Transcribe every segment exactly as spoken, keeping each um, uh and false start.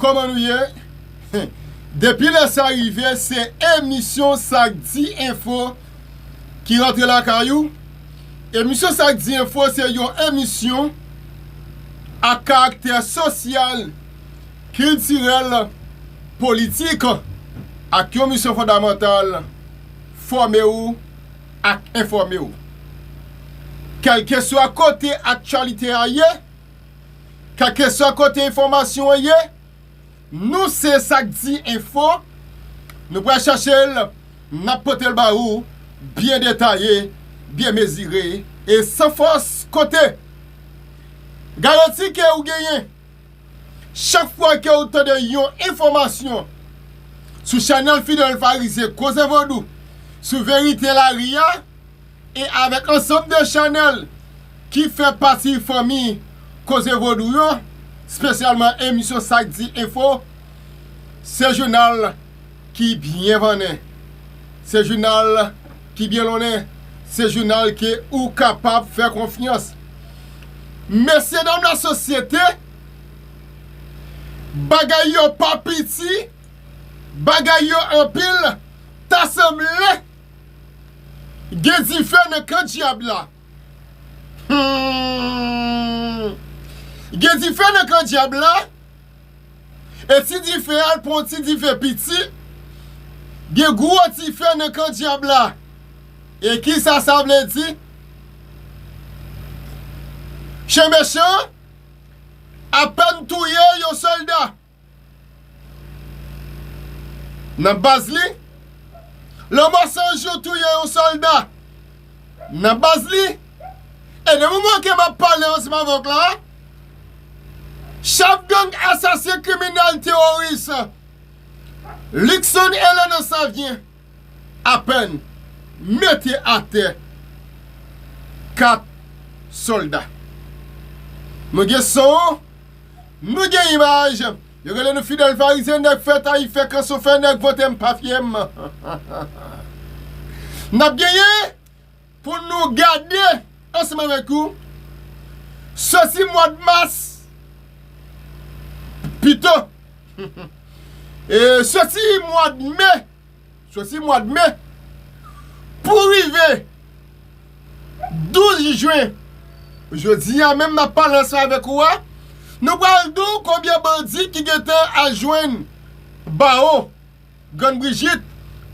Kòman nou ye? Depi lè sa rive, se emisyon Sa k Di Enfo ki rantre lakay ou. Emisyon Sa k Di Enfo se yon emisyon ak karaktè sosyal, kiltirèl, politik, ak yon misyon fondamantal, fòme w ak enfòme w. Kèlkeswa kote aktyalite a ye, kèlkeswa kote enfòmasyon an ye, nou se Sa k Di Enfo. Nou pral chache l, n ap pote l ba ou, byen detaye, byen mezire, e san fòs kote. Garanti ke ou genyen, chak fwa ke ou tande yon enfòmasyon sou chanèl Fidèl Farizyen Koze Vodou, sou Verite Lari a, e avèk ansanm de chanèl ki fè pati fanmi Koze Vodou yo, espesyalman emisyon Sa k Di Enfo, se jounal ki byen vannen, se jounal ki byen lonnen, se jounal ke ou kapab fè konfyans. Mesye dam lasosyete, bagay yo pa piti, bagay yo anpil, ta sanble gen dife nan kan dyab la. Hmm. Gen dife nan kan dyab la, e ti dife a, l pran ti dife piti, gen gwo dife nan kan dyab la. E kisa sa vle di? Chen mechan apèn touye yon sòlda nan baz li. Lanmò San Jou touye yon sòlda nan baz li. E nan moman ke m ap pale ansanm avè w la, chèf gang, asasen, kriminèl, teworis Luckson Elenon Savien apèn mete atè kat sòlda. Nou gen son, nou gen imaj. Yo rele nou Fidèl Farizyen, nèg fè tayifè, kanson fè nèg vote, m pa fye m. N ap genyen pou nou gade ansanm avèk ou, soti mwa d mas, pito, e, soti mwa d me, soti mwa d me, pou rive douz jen, jodi a menm n ap pale ansanm avèk ou a, nou pral di w konbyen bandi ki gentan al jwenn bawo Grann Brijit,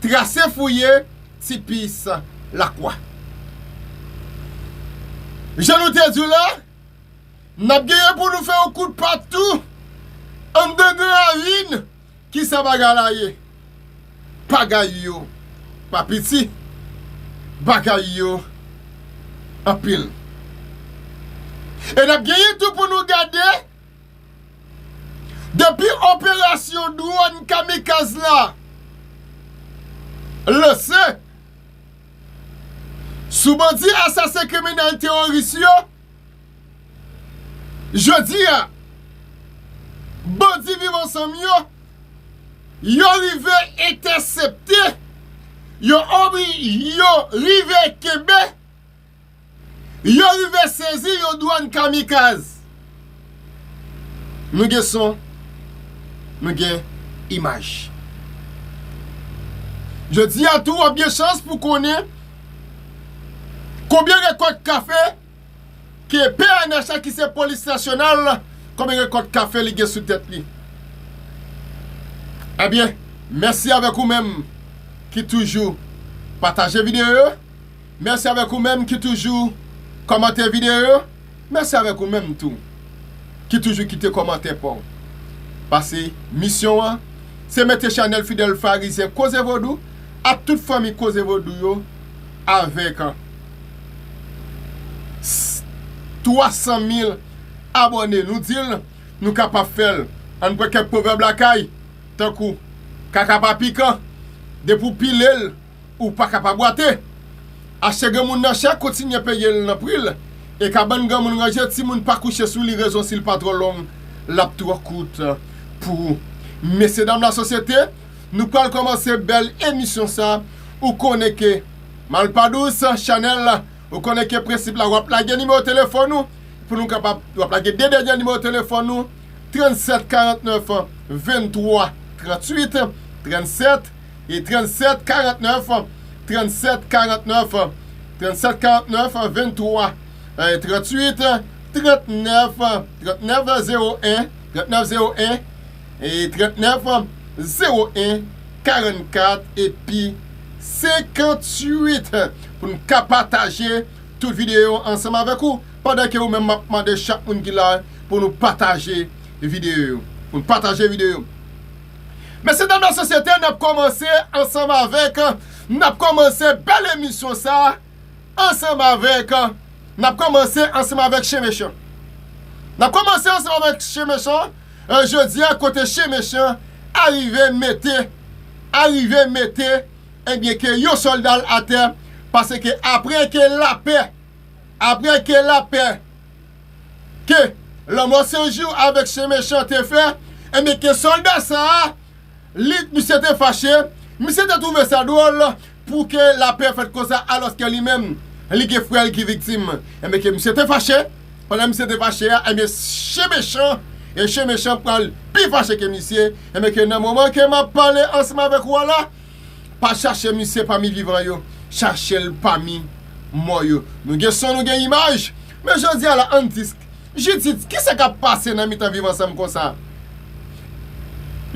trase fouye Ti Pis Lakwa. Jan nou te di w la, n ap genyen pou nou fè yon kout pa tou anndan Gran Ravin. Kisa bagay la ye? Bagay yo pa piti, bagay yo anpil. E n ap genyen tou pou nou gade, depi operasyon dwòn kamikaz la lanse sou bandi, asasen, kriminèl, teworis yo, jodi a, bandi Viv Ansanm yo, yo rive entèsepte, yo obli-, yo rive kenbe, yo rive sezi yon dwòn kamikaz. Nou gen son, nou gen imaj. Jodi a tou, w ap gen chans pou konnen konbyen rekòt kafe ke P N H la, ki se Polis Nasyonal, konbyen rekòt kafe li gen sou tèt li. Ebyen, mèsi avèk ou menm ki toujou pataje videyo yo. Mèsi avèk ou menm ki toujou kòmante videyo yo. Mèsi avèk ou menm tou ki toujou kite kòmantè pa w. Paske misyon an, se mete chanèl Fidèl Farizyen Koze Vodou ak tout fanmi Koze Vodou yo avèk s-, twa san mil abòne. Nou di l, nou kapab fè l. Ann pran kèk pwovèb lakay, tankou kaka pa pikan, depi w pile l, ou pa ka pa bwate. Achte granmoun nan chè, kontinye peye l nan pri l. E kabann granmoun ranje, timoun pa kouche sou li, rezon si l pa twò long, l ap twò kout pou ou. Mesye dam lasosyete, nou pral kòmanse bèl emisyon sa. Ou konnen ke mal pa dous, chanèl la, ou konnen ke prensip la, w ap lage nimewo telefòn ou, pou nou kapab, w ap lage de dènye nimewo telefòn ou, trannsèt karantnèf venntwa tranntuit, trannsèt e trannsèt karantnèf, trannsèt karantnèf, trannsèt karantnèf venntwa, eh, tranntuit, trannèf, trannèf zewo en, trannèf zewo en, e trannèf zewo en karannkat epi senkantuit pou n ka pataje tout videyo ansanm avèk ou, pandan ke ou menm m ap mande chak moun ki la pou nou pataje videyo yo. Pou n pataje videyo yo. Mesye dam lasosyete, n ap kòmanse ansanm avèk, n ap kòmanse bèl emisyon sa a ansanm avèk, n ap kòmanse ansanm avèk Chen Mechan. N ap kòmanse ansanm avèk Chen Mechan, eh, jodi a, kote Chen Mechan arive mete, arive mete, ebyen, ke yon sòlda l atè, paske apre ke lapè, apre ke lapè, ke Lanmò San Jou avèk Chen Mechan te fè, ebyen, ke sòlda sa a, li, misye te fache, misye te twouve sa dwòl pou ke lapè fèt konsa, alòske li menm, li gen frè l ki viktim. Ebyen, ke misye te fache, pandan misye te fache a, ebyen, Chen Mechan, e Chen Mechan pral pi fache ke misye, ebyen, ke nan moman ke m ap pale ansanm avèk ou a la, pa chache misye pami vivan yo, chache l pami mò yo. Nou gen son, nou gen imaj, men jodi a la, ann di, Jidit, kisa k ap pase nan mitan Viv Ansanm konsa?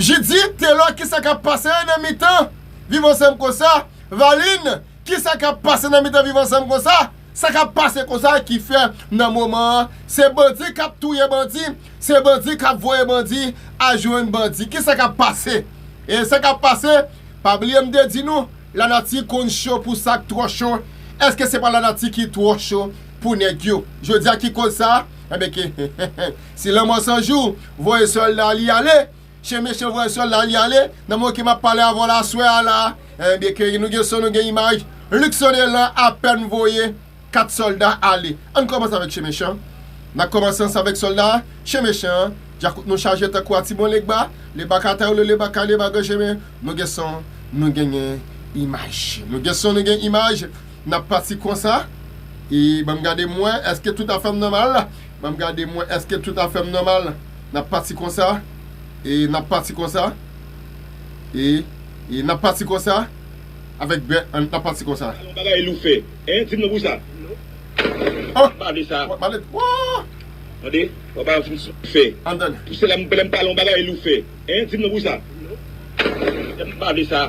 Jidit, Telò, kisa k ap pase nan mitan Viv Ansanm konsa? Valin, kisa k ap pase nan mitan Viv Ansanm konsa? Sa k ap pase konsa ki fè nan moman an, se bandi k ap touye bandi, se bandi k ap voye bandi al jwenn bandi. Kisa k ap pase? E sa k ap pase, pa bliye m te di nou, lanati konn cho pou sa k twò cho. Èske se pa lanati ki twò cho pou nèg yo? Jodi a ki koz sa? Enben ke, si Lanmò San Jou voye sòlda li ale, Chen Mechan voye sòlda li ale, nan moman ke m ap pale avè w la aswè a la, enben ke nou gen son, nou gen imaj, Luckson Elan apèn voye kat sòlda ale. Ann kòmanse avèk Chen Mechan. N ap kòmanse ansanm avèk sòlda Chen Mechan. Djakout nou chaje tankou a Tibon Legba, Legba ka tayolo, Legba ka, Legba ganje, men nou gen son, nou genyen imaj. Nou gen son, nou gen imaj. N ap pati konsa. E ban m gade m wè, èske tout afè m nòmal? Ban m gade m wè, èske tout afè m nòmal? N ap pati konsa. E n ap pati konsa. E, e n ap pati konsa. Avèk bè, n ap pati konsa. Yon bagay lou fè. Hein? Di m non pou sa. Oh! M pa vle sa. Tande? Papa, yon film sou fè. Pou sèl la, m pale yon bagay lou fè. Hein? Di m non pou sa. M pa vle sa.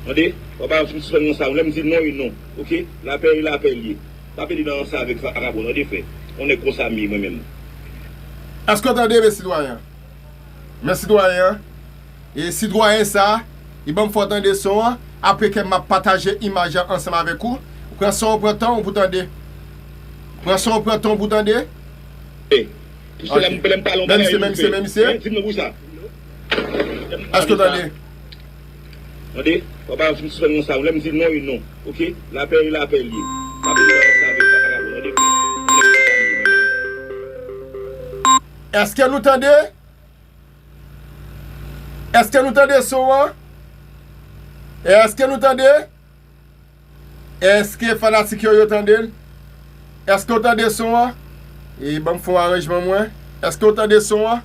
Tande? Papa, yon film sou fè nan sa. Lè m di non, e non. Oke? Lapè, e lapè l ye. Pa pede nan sa avèk vakabon, tande fè. On nèg konsa m ye, mwen menm. Èske w tande, men sitwayen? Men sitwayen an. E sitwayen sa, li ban m fè w tande son an, apre ke m ap pataje imaj lan ansanm avèk ou. Pran son w, pran tan w pou tande. Pran son w, pran tan w pou tande. Pou sèl la, m pale yon bagay lou fè. Men misye, men misye, men misye. Di m non pou sa. Èske w tande? Tande? Papa, yon film sou fè nan sa. Lè m di non, e non. Oke? Lapè, e lapè l ye. Pa pede nan sa avèk vakabon, tande fè. Èske nou tande? Èske nou tande son an? Èske nou tande? Èske fanatik yo, yo tande l? Èske w tande son an? E ban m fè yon aranjman mwen. Èske w tande son an?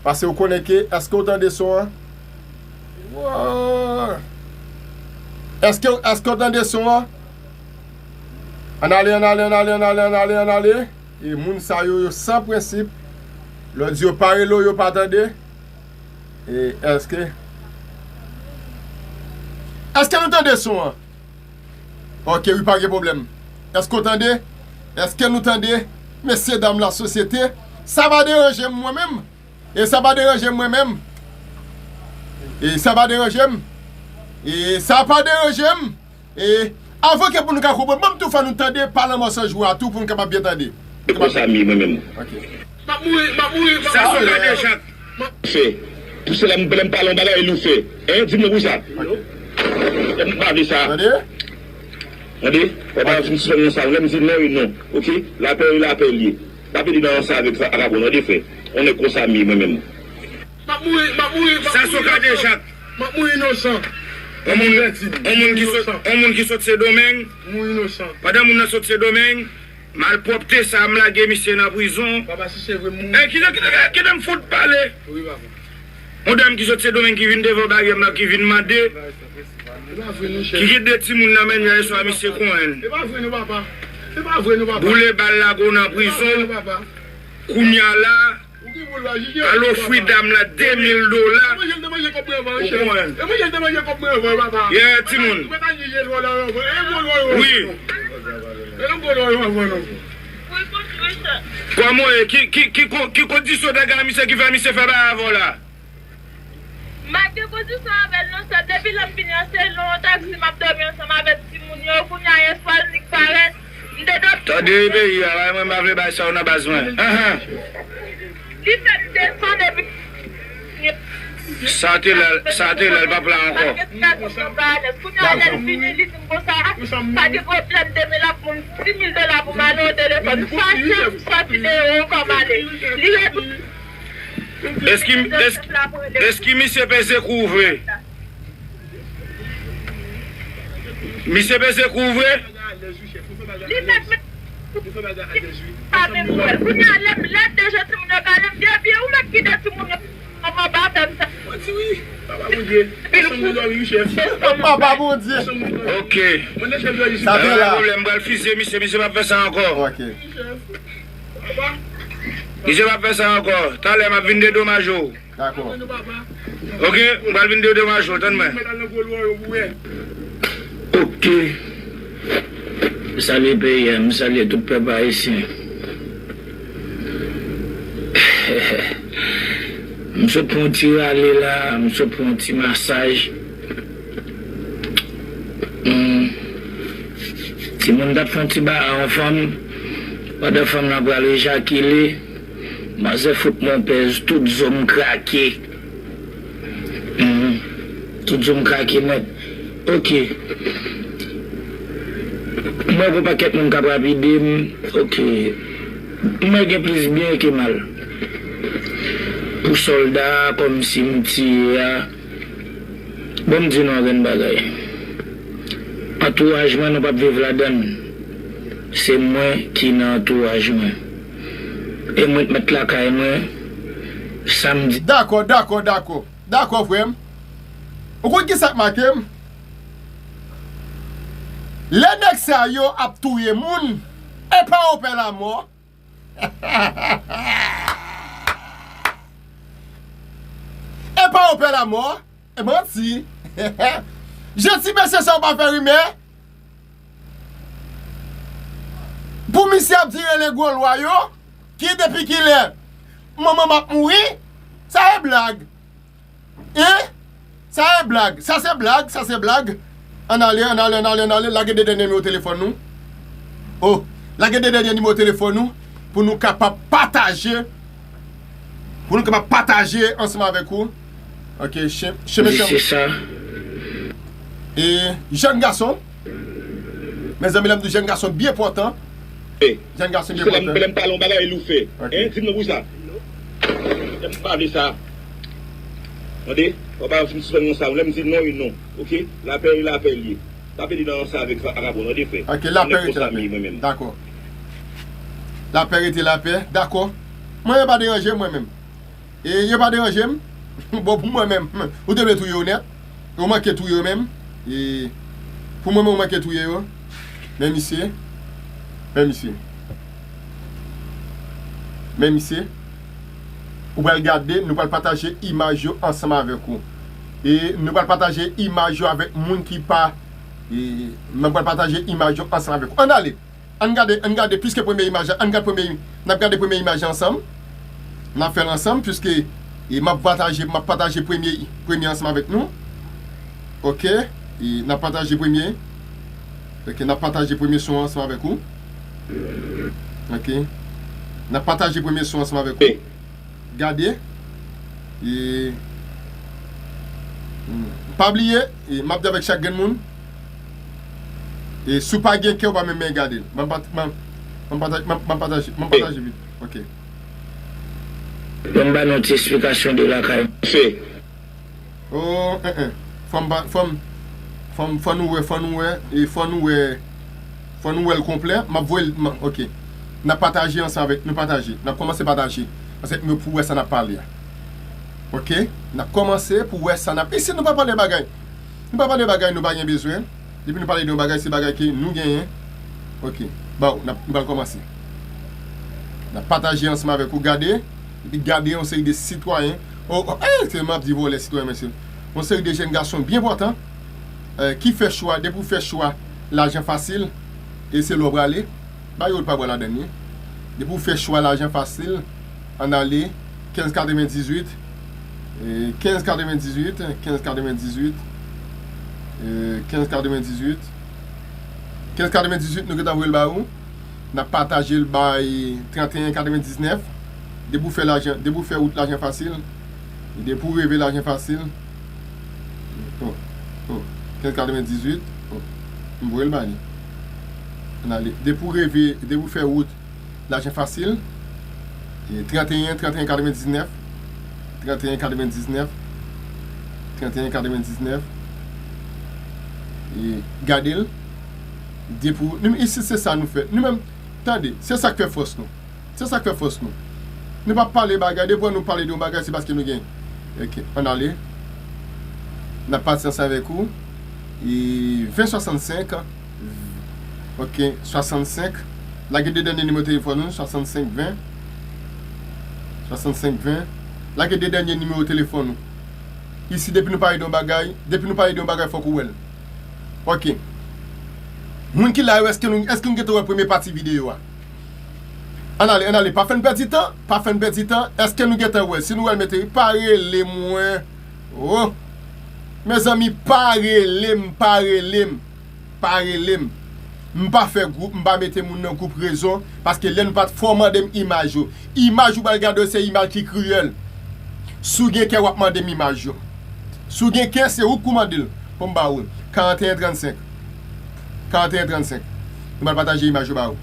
Paske w konnen ke, èske w tande son an? Wow! Èske, èske w tande son an? Ann ale, ann ale, ann ale, ann ale, ann ale, ann ale. E moun sa yo, yo san prensip. Lè w di yo pa rele w, yo pa tande. E èske, èske nou tande son an? Oke, wi, pa gen pwoblèm. Èske w tande? Èske nou tande? Mesye dam lasosyete, sa pa deranje m mwen menm. E sa pa deranje m mwen menm. E sa pa deranje m. E sa pa deranje m. E avan ke pou nou ka konprann, ban m tou fè nou tande pa Lanmò San Jou a tou pou nou kapab byen tande. Se konsa m ye mwen menm. Oke. M ap mouri, m ap mouri, m ap mouri. Sa se yon ka de chak. Fè. Pou sèl la, m pale yon bagay lou fè. Hein, di m non pou sa. Oke. M pa vle sa. Tande? Tande? Papa, yon film sou fè nan sa. Lè m di non, e non. Oke? Lapè, e lapè l ye. Pa pede nan sa avèk vakabon, tande fè. On nèg konsa m ye mwen menm. M ap mouri, m ap mouri, m ap mouri inosan. Sa se yon ka de chak. M ap mouri inosan. On moun, on moun ki sot, on moun ki sot Sendomeng. M mouri inosan. Pandan moun nan sot Sendomeng, Malpwòpte sa a, m lage misye nan prizon. Papa, si se vre, m mouri. E kite, kite, kite m fout pale. Wi, papa. Yon dam ki sot Sendomeng ki vin devan baryè m la, ki vin mande, ki gen de timoun nan men l yè swa, misye konyen l. E pa vre non, papa. E pa vre non, papa. Boule bal lage w nan prizon. Kounye a la, al ofri dam la de mil dola. Ou konprann? Yeah, timoun. Wi. Kòman w ye? Ki, ki, ki, ki kondisyon w te gen ak misye ki fè misye fè bagay avè w la? M pa gen kondisyon avè l non, sè, depi lè m vini an, se nan yon taksi m ap dòmi ansanm avèk timoun yo. Kounye a, yèswa, l nik parèt. M te dòmi. Tande peyi a, bay mwen, m pa vle bay sa yo nan baz mwen. Ahan. Li fè m desann epi. Sa te lè, sa te lè, l p ap la ankò. Kounye a, lè l vini, li di m konsa, pa gen pwoblèm, demen l ap moun dis mil dola pou m ale o telefòn. Fache, m sòti deyò ankò, m ale. Li rete Èske, èske, èske misye peze kou vre? Misye peze kou vre? Li mèt men pa menm wè l. Kounye a lè m lè de je timoun yo gade m, depi ou mèt kite timoun yo anba fè m sa. Papa Bondye. Papa Bondye. Ok. Sa fè la. Pwoblèm, m pral fize misye, misye p ap fè sa ankò. Ok. Misye p ap fè sa ankò. Talè m ap vin dedomaje w. Dakò. Ok, m pral vin dedomaje w, tann mwen. Ok. M salye peyi a, m salye tout pèp ayisyen. M sot pran yon ti rale la, m sot pran yon ti masaj. Hmm. Timoun t ap fè yon ti bagay anvan m, pandan fanm nan pral ejakile, manzè fout mwen pèz, tout zo m krake. Hmm. Tout zo m krake nèt. Ok. Mwen gon pakèt moun k ap rapide m. Ok. Mwen gen plis byen ke mal. Pou sòlda a, kòm simtiyè a. Bon, m di nou yon grenn bagay. Antouraj mwen, nou p ap viv ladan l. Se mwen ki nan antouraj mwen. E mwen k mèt lakay mwen, samdi. Dakò, dakò, dakò. Dakò, frè m. Ou konn ki sa k make m? Lè nèg sa yo ap touye moun, e pa opè lamò. E pa opè lamò. E manti. Jan ti mesye sa yo pa fè rimè. Pou misye ap di rele gwo lwa yo, ki depi kilè manman m ap mouri, sa e blag. Hein? Sa e blag, sa se blag, sa se blag. Ann ale, ann ale, ann ale, ann ale, lage de dènye nimewo telefòn nou. Oh, lage de dènye nimewo telefòn nou pou nou kapab pataje, pou nou kapab pataje ansanm avèk ou. Ok, chen, chen, chen. Mesye sa. E, jèn gason. Mezanmi, lè m di jèn gason byen pòtan. Jèn gason byen pòtan. Lè m pale yon bagay, li ou fè. Ok. Hein, di m non pou sa. Lè m pa vle sa. Tande? Ou pa fin sispann nan sa. Lè m di non, e non. Ok? Lapè e lapè l ye. Pa vle di nan sa avèk sa, vagabon, tande, frè. Ok, lapè rete lapè. Dakò. Lapè rete lapè. Dakò. Mwen, yo pa deranje mwen menm. E yo pa deranje m. Bon, pou mwen menm, ou te vle touye yo nèt. Ou manke touye yo menm. E pou mwen menm, ou manke touye yo. Men misye. Men misye. Men misye. Ou pral gade, nou pral pataje imaj yo ansanm avèk ou. E nou pral pataje imaj yo avèk moun ki pa. E nou pral pataje imaj yo ansanm avèk ou. Ann ale. Ann gade, ann gade, piske premye imaj la, ann gade premye, n ap gade premye imaj la ansanm. N ap fè l ansanm, piske, e, m ap pataje, m ap pataje premye, premye ansanm avèk nou. Ok, e, n ap pataje premye. Ok, n ap pataje premye son ansanm avèk ou. Ok. N ap pataje premye son ansanm avèk ou. Gade. E, hmm, pa bliye, e, m ap di avèk chak grenn moun. E, si w pa gen kè, w pa menm men gade l. M ap pat-, m ap, m ap pataje, m ap, m ap pataje, m ap pataje vit. Ok. Ban m ba nou ti esplikasyon de lakay. Fè. Oh, en, en. Fò m pa, fò m, fò m, fò nou wè, fò nou wè, e fò nou wè, fò nou wè l konplè. M ap voye l, m, ok. N ap pataje ansanm avèk nou, pataje. N ap kòmanse pataje. Paske nou pou wè sa n ap pale a. Oke? N ap kòmanse pou wè sa n ap. Isit nou pa pale bagay. Nou pa pale bagay nou pa gen bezwen. Depi nou pale de yon bagay, se bagay ke nou genyen. Oke. Bon, n ap, nou pral kòmanse. N ap pataje ansanm avèk ou, gade. Epi gade yon seri de sitwayen. Oh, oh, eh, se m ap di vòlè sitwayen, mesye. Yon seri de jèn gason byen pòtan, eh, ki fè chwa, depi w fè chwa lajan fasil, e se la w prale. Ba yo pa bwè ladann li. Depi w fè chwa lajan fasil, ann ale kenz katrevendizuit, e, kenz katrevendizuit, kenz katrevendizuit, e, kenz katrevendizuit. Kenz katrevendizuit, nou gentan voye l ba ou. N ap pataje l bay tranteyen katrevendiznèf. Depi w fè lajan, depi w fè wout lajan fasil. Depi w reve lajan fasil. Oh, oh. Kenz katrevendizuit. Oh. M voye l ba li. Ann ale. Depi w reve, depi w fè wout lajan fasil. E, tranteyen, tranteyen katrevendiznèf. Tranteyen katrevendiznèf. Tranteyen katrevendiznèf. E, gade l. Depi w, nou, isit se sa nou fè. Nou menm, tande, se sa k fè fòs nou. Se sa k fè fòs nou. Nou pa pale bagay, depi nou pale de yon bagay, se paske nou gen. Oke, ann ale. N ap pati ansanm avèk ou. E ven swasannsenk. Oke, swasannsenk. Lage de dènye nimewo telefòn ou, swasannsenk ven. Swasannsenk ven. Lage de dènye nimewo telefòn ou. Isi, depi nou pale de yon bagay, depi nou pale de yon bagay, fòk ou wè l. Oke. Moun ki la yo, èske nou, èske nou gentan wè premye pati videyo a? Ann ale, ann ale, pa fè n pèdi tan, pa fè n pèdi tan. Èske nou gentan wè? Si nou wè l, mete wi, pa rele mwen. Oh! Mezanmi, pa rele m, pa rele m, pa rele m. M pa fè gwoup, m pa mete moun nan gwoup rezon, paske lè nou pa t fè w mande m imaj yo. Imaj ou pral gade yo, se imaj ki kriyèl. Si w gen kè, w ap mande m imaj yo. Si w gen kè, se ou k pou mande l. Pou m ba ou l. Karanteyen trannsenk. Karanteyen trannsenk. Nou pral pataje imaj yo ba ou.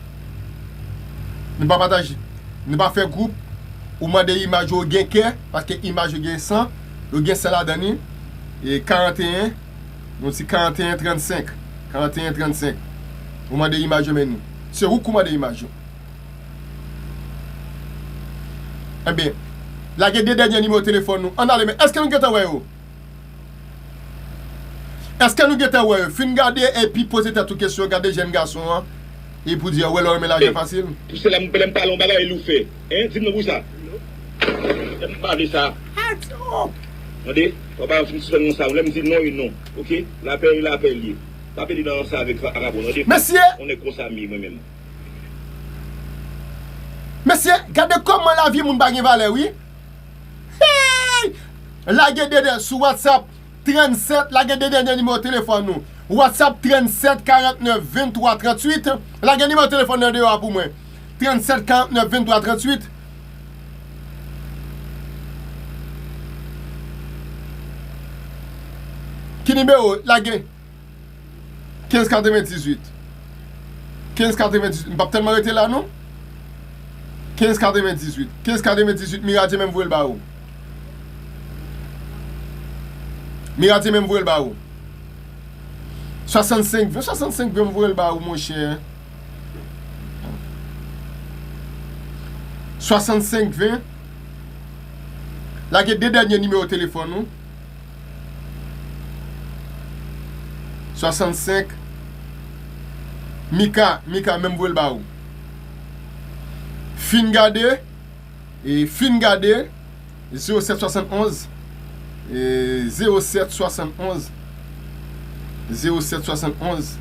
Nou pa pataje. Nou pa fè gwoup. Ou mande imaj yo, ou gen kè, paske imaj yo gen san. Yo gen san ladan li. E karanteyen. Nou di karanteyen trannsenk. Karanteyen trannsenk. Ou mande imaj yo, men nou. Se ou k pou mande imaj yo. Enben, lage de dènye nimewo telefòn nou. Ann ale, men èske nou gentan wè yo? Èske nou gentan wè yo? Fin gade epi poze tèt ou kesyon, gade jèn gason an. E pou di, wè lè w renmen lajan fasil. Pou se lè m, lè m pale yon bagay, li w fè. Hein? Di m non pou sa. Lè m pale sa. Tande? W ap ba yon sispann nan sa. Lè m di non, e non. Oke? Lapè, lapè li ye. Pa pede nan sa avèk vakabon, tande? Mesye! On nèg konsa m ye, mwen menm. Mesye, gade kòman lavi moun pa gen valè, wi. Hey! Lage de dènye sou WhatsApp, trannsèt, lage de dènye nimewo telefòn nou. WhatsApp, trannsèt karantnèf venntwa trantuit. Lage nimewo telefòn nan deyò a pou mwen. Trannsèt karantnèf venntwa trantuit. Ki nimewo? Lage. Kenz katrevendizuit. Kenz katrevendizuit. M p ap tèlman rete la, non. Kenz katrevendizuit. Kenz katrevendizuit. Miradye menm voye l ba ou. Miradye menm voye l ba ou. Swasannsenk ven. Swasannsenk ven, m voye l ba ou, monchè. Swasannsenk ven. Lage de dènye nimewo telefòn ou. Swasannsenk. Mika, Mika, menm voye l ba ou. Fin gade, e fin gade, zewo sèt swasannonz, e zewo sèt swasannonz, zewo sèt swasannonz,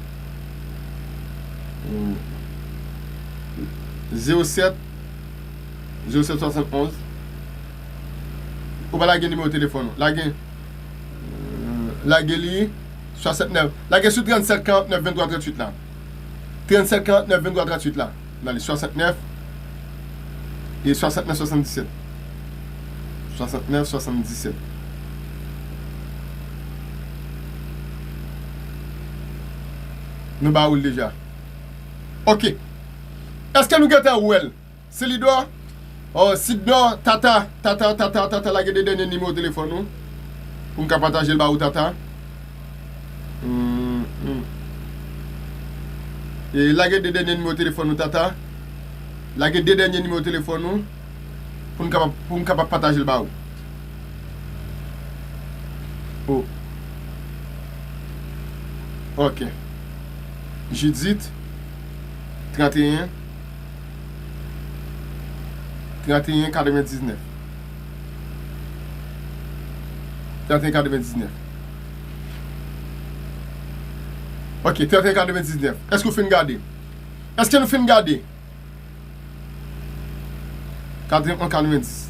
e zewo sèt, zewo sèt swasannonz. Ou pa lage nimewo telefòn ou. Lage, euh, lage li swasantnèf. Lage sou trannsèt karantnèf venntwa trantuit la. Trannsèt karantnèf venntwa trantuit la. N ale swasantnèf e swasantnèf swasanndisèt. Swasantnèf swasanndisèt. Nou ba ou l deja. Oke. Èske nou gentan wè l? Silidò, oh, Sidnò, Tata, Tata, Tata, Tata, lage de dènye nimewo telefòn ou. Pou m ka pataje l ba ou, Tata. Hmm, hmm. E lage de dènye nimewo telefòn ou, Tata. Lage de dènye nimewo telefòn ou pou n kapab, pou m kapab pataje l ba ou. Oh. Ok. Judith, trannteyen, trannteyen katrevendiznèf. Trannteyen katrevendiznèf. Ok, trannteyen katrevendiznèf. Èske w fin gade? Èske nou fin gade? Katreven, katrevendiz.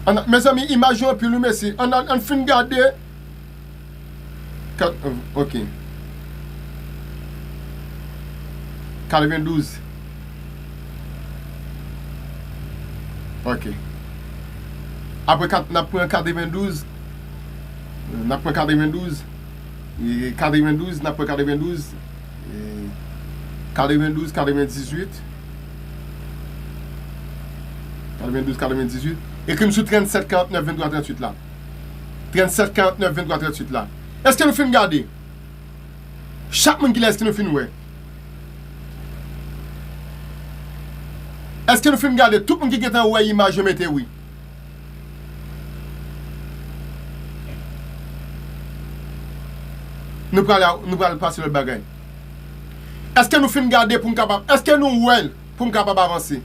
Ann, mezanmi, imaj yo anpil wi, mesye. Ann, ann, ann fin gade. Kat, ok. Katrevendouz. Ok. Apre kat, n ap pran katrevendouz. N ap pran katrevendouz. E, katrevendouz, n ap pran katrevendouz. E, katrevendouz, katrevendizuit. Katrevendouz, katrevendizuit. Ekri m sou trannsèt karantnèf venntwa trantuit la. Trannsèt karantnèf venntwa trantuit la. Èske nou fin gade? Chak moun ki la, èske nou fin wè? Èske nou fin gade? Tout moun ki gentan wè imaj yo, mete wi. Nou pral, nou pral pase lòt bagay. Èske nou fin gade pou m kapab, èske nou wè l pou m kapab avanse?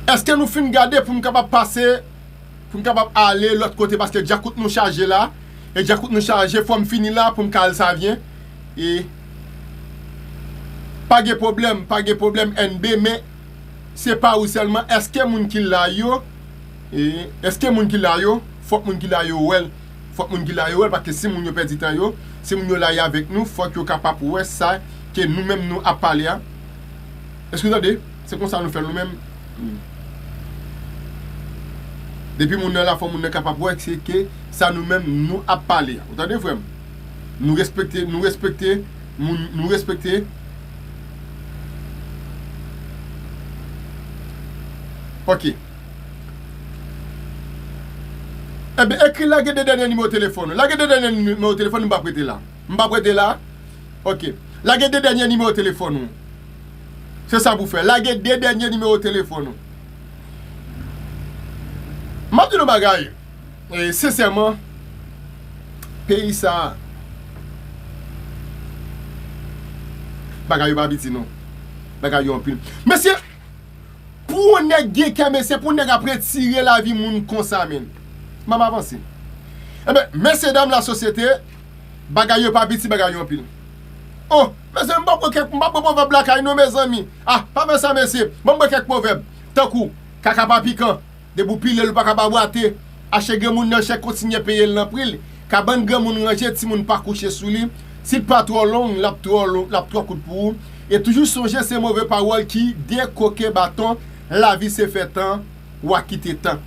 Èske nou fin gade pou m kapab pase, pou m kapab ale lòt kote, paske djakout nou chaje la, e djakout nou chaje, fò m fini la pou m ka al Savyen. E pa gen pwoblèm, pa gen pwoblèm, N B, men se pa ou sèlman, èske moun ki la yo, e, èske moun ki la yo, fòk moun ki la yo wè l, fòk moun ki la yo wè l, paske si moun yo pèdi tan yo, si moun yo la y avèk nou, fòk yo kapab wè sa ke nou menm nou ap pale a. Èske w tande? Se konsa nou fè l nou menm. Hmm. Depi moun nan la, fò moun nan kapab wè se ke sa nou menm nou ap pale a. Ou tande, frè m? Nou respekte, nou respekte, moun, nou respekte. Ok. Ebyen, ekri lage de dènye nimewo telefòn ou. Lage de dènye nimewo telefòn ou, m p ap rete la. M p ap rete la. Ok. Lage de dènye nimewo telefòn ou. Se sa pou fè. Lage de dènye nimewo telefòn ou. M ap di nou bagay. E, sensèman, peyi sa, bagay yo pa piti non. Bagay yo anpil. Mesye, pou yon nèg gen kè, mesye, pou yon nèg ap retire lavi moun konsa, menm. M ap avanse. Ebyen, mesye dam lasosyete, bagay yo pa piti, bagay yo anpil. Oh, mesye, m p ap pran kèk, m p ap pran pwovèb lakay non, mezanmi. Ah, pa fè sa, mesye. Ban m pran kèk pwovèb. Tankou, kaka pa pikan. Depi w pile l, ou pa ka pa bwate. Achte granmoun nan chè, kontinye peye l nan pri l. Kabann granmoun ranje, timoun pa kouche sou li. Si l pa twò long, l ap twò long, l ap twò kout pou ou. E toujou sonje se move pawòl ki dekoke baton. Lavi se fè tan, w a kite tan.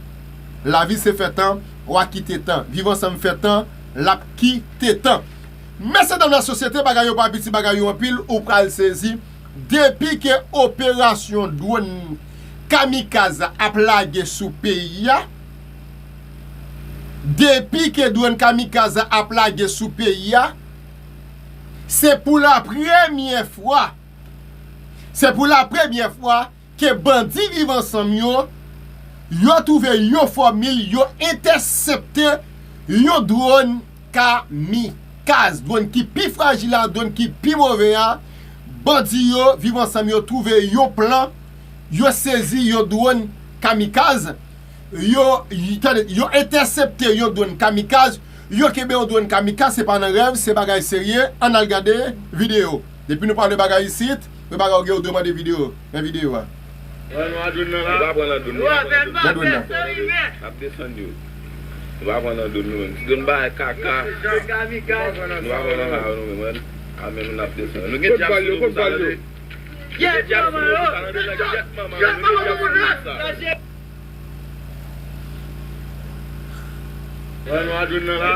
Lavi se fè tan, w a kite tan. Viv ansanm fè tan, l ap kite tan. Mesye dam lasosyete, bagay yo pa piti, bagay yo anpil, ou pral sezi. Depi ke operasyon dwòn kamikaz ap lage sou peyi a, depi ke dwòn kamikaz ap lage sou peyi a, se pou la premyè fwa, se pou la premyè fwa ke bandi Viv Ansanm yo, yo twouve yon fòmil, yo entèsepte yon dwòn kamikaz, dwòn ki pi frajil la, dwòn ki pi move a. Bandi yo, Viv Ansanm yo twouve yon plan, yo sezi yon dwòn kamikaz, yo, y-, tande, yo entèsepte yon dwòn kamikaz, yo kenbe yon dwòn kamikaz, se pa nan rèv, se bagay serye, ann al gade videyo. Depi nou pale bagay isit, men bagay ou gen ou dwe mande videyo, men videyo a. Ou pa pran nan dwòn nan. Nan dwòn nan. N ap desann yo. Ou pa pran nan dwòn nou menm. Ti dwòn bay kaka. Nou pa pran nan la yo nou menm. A menm n ap desann. Nou gen djab sou nou pou sa tande. Gen djab sou nou pou sa tande. Nèg djab manman nou, nou gen djab sou nou pou sa. Ou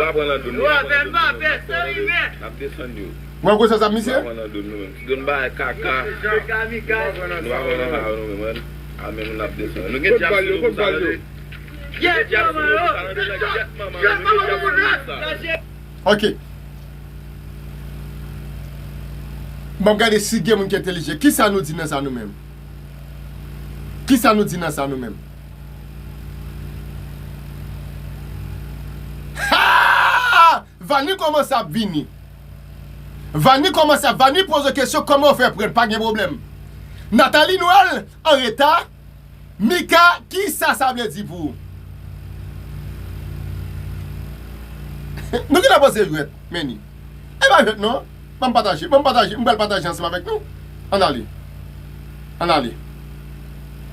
pa pran nan dwòn nou. N ap desann yo. Mwen konsa sa misye. Ou pa pran nan dwòn nou menm. Ti dwòn bay kaka. Nou pa pran nan la yo nou menm. A menm n ap desann. Nou gen djab sou nou pou sa tande. Gen djab sou nou pou sa tande. Nèg djab manman nou, nou gen djab sou nou pou sa. Ok. Ban m gade si gen moun ki entèlijan. Kisa nou di nan sa nou menm? Kisa nou di nan sa nou menm? Ha! Vani kòmanse ap vini. Vani kòmanse ap, Vani poze kesyon, kòman w fè pran? Pa gen pwoblèm. Nathalie Noël an reta. Mika, kisa sa vle di pou ou? Nou genlè panse jwèt, men ni. E pa jwèt non. Ban m pataje, ban m pataje, m pral pataje ansanm avèk nou. Ann ale. Ann ale.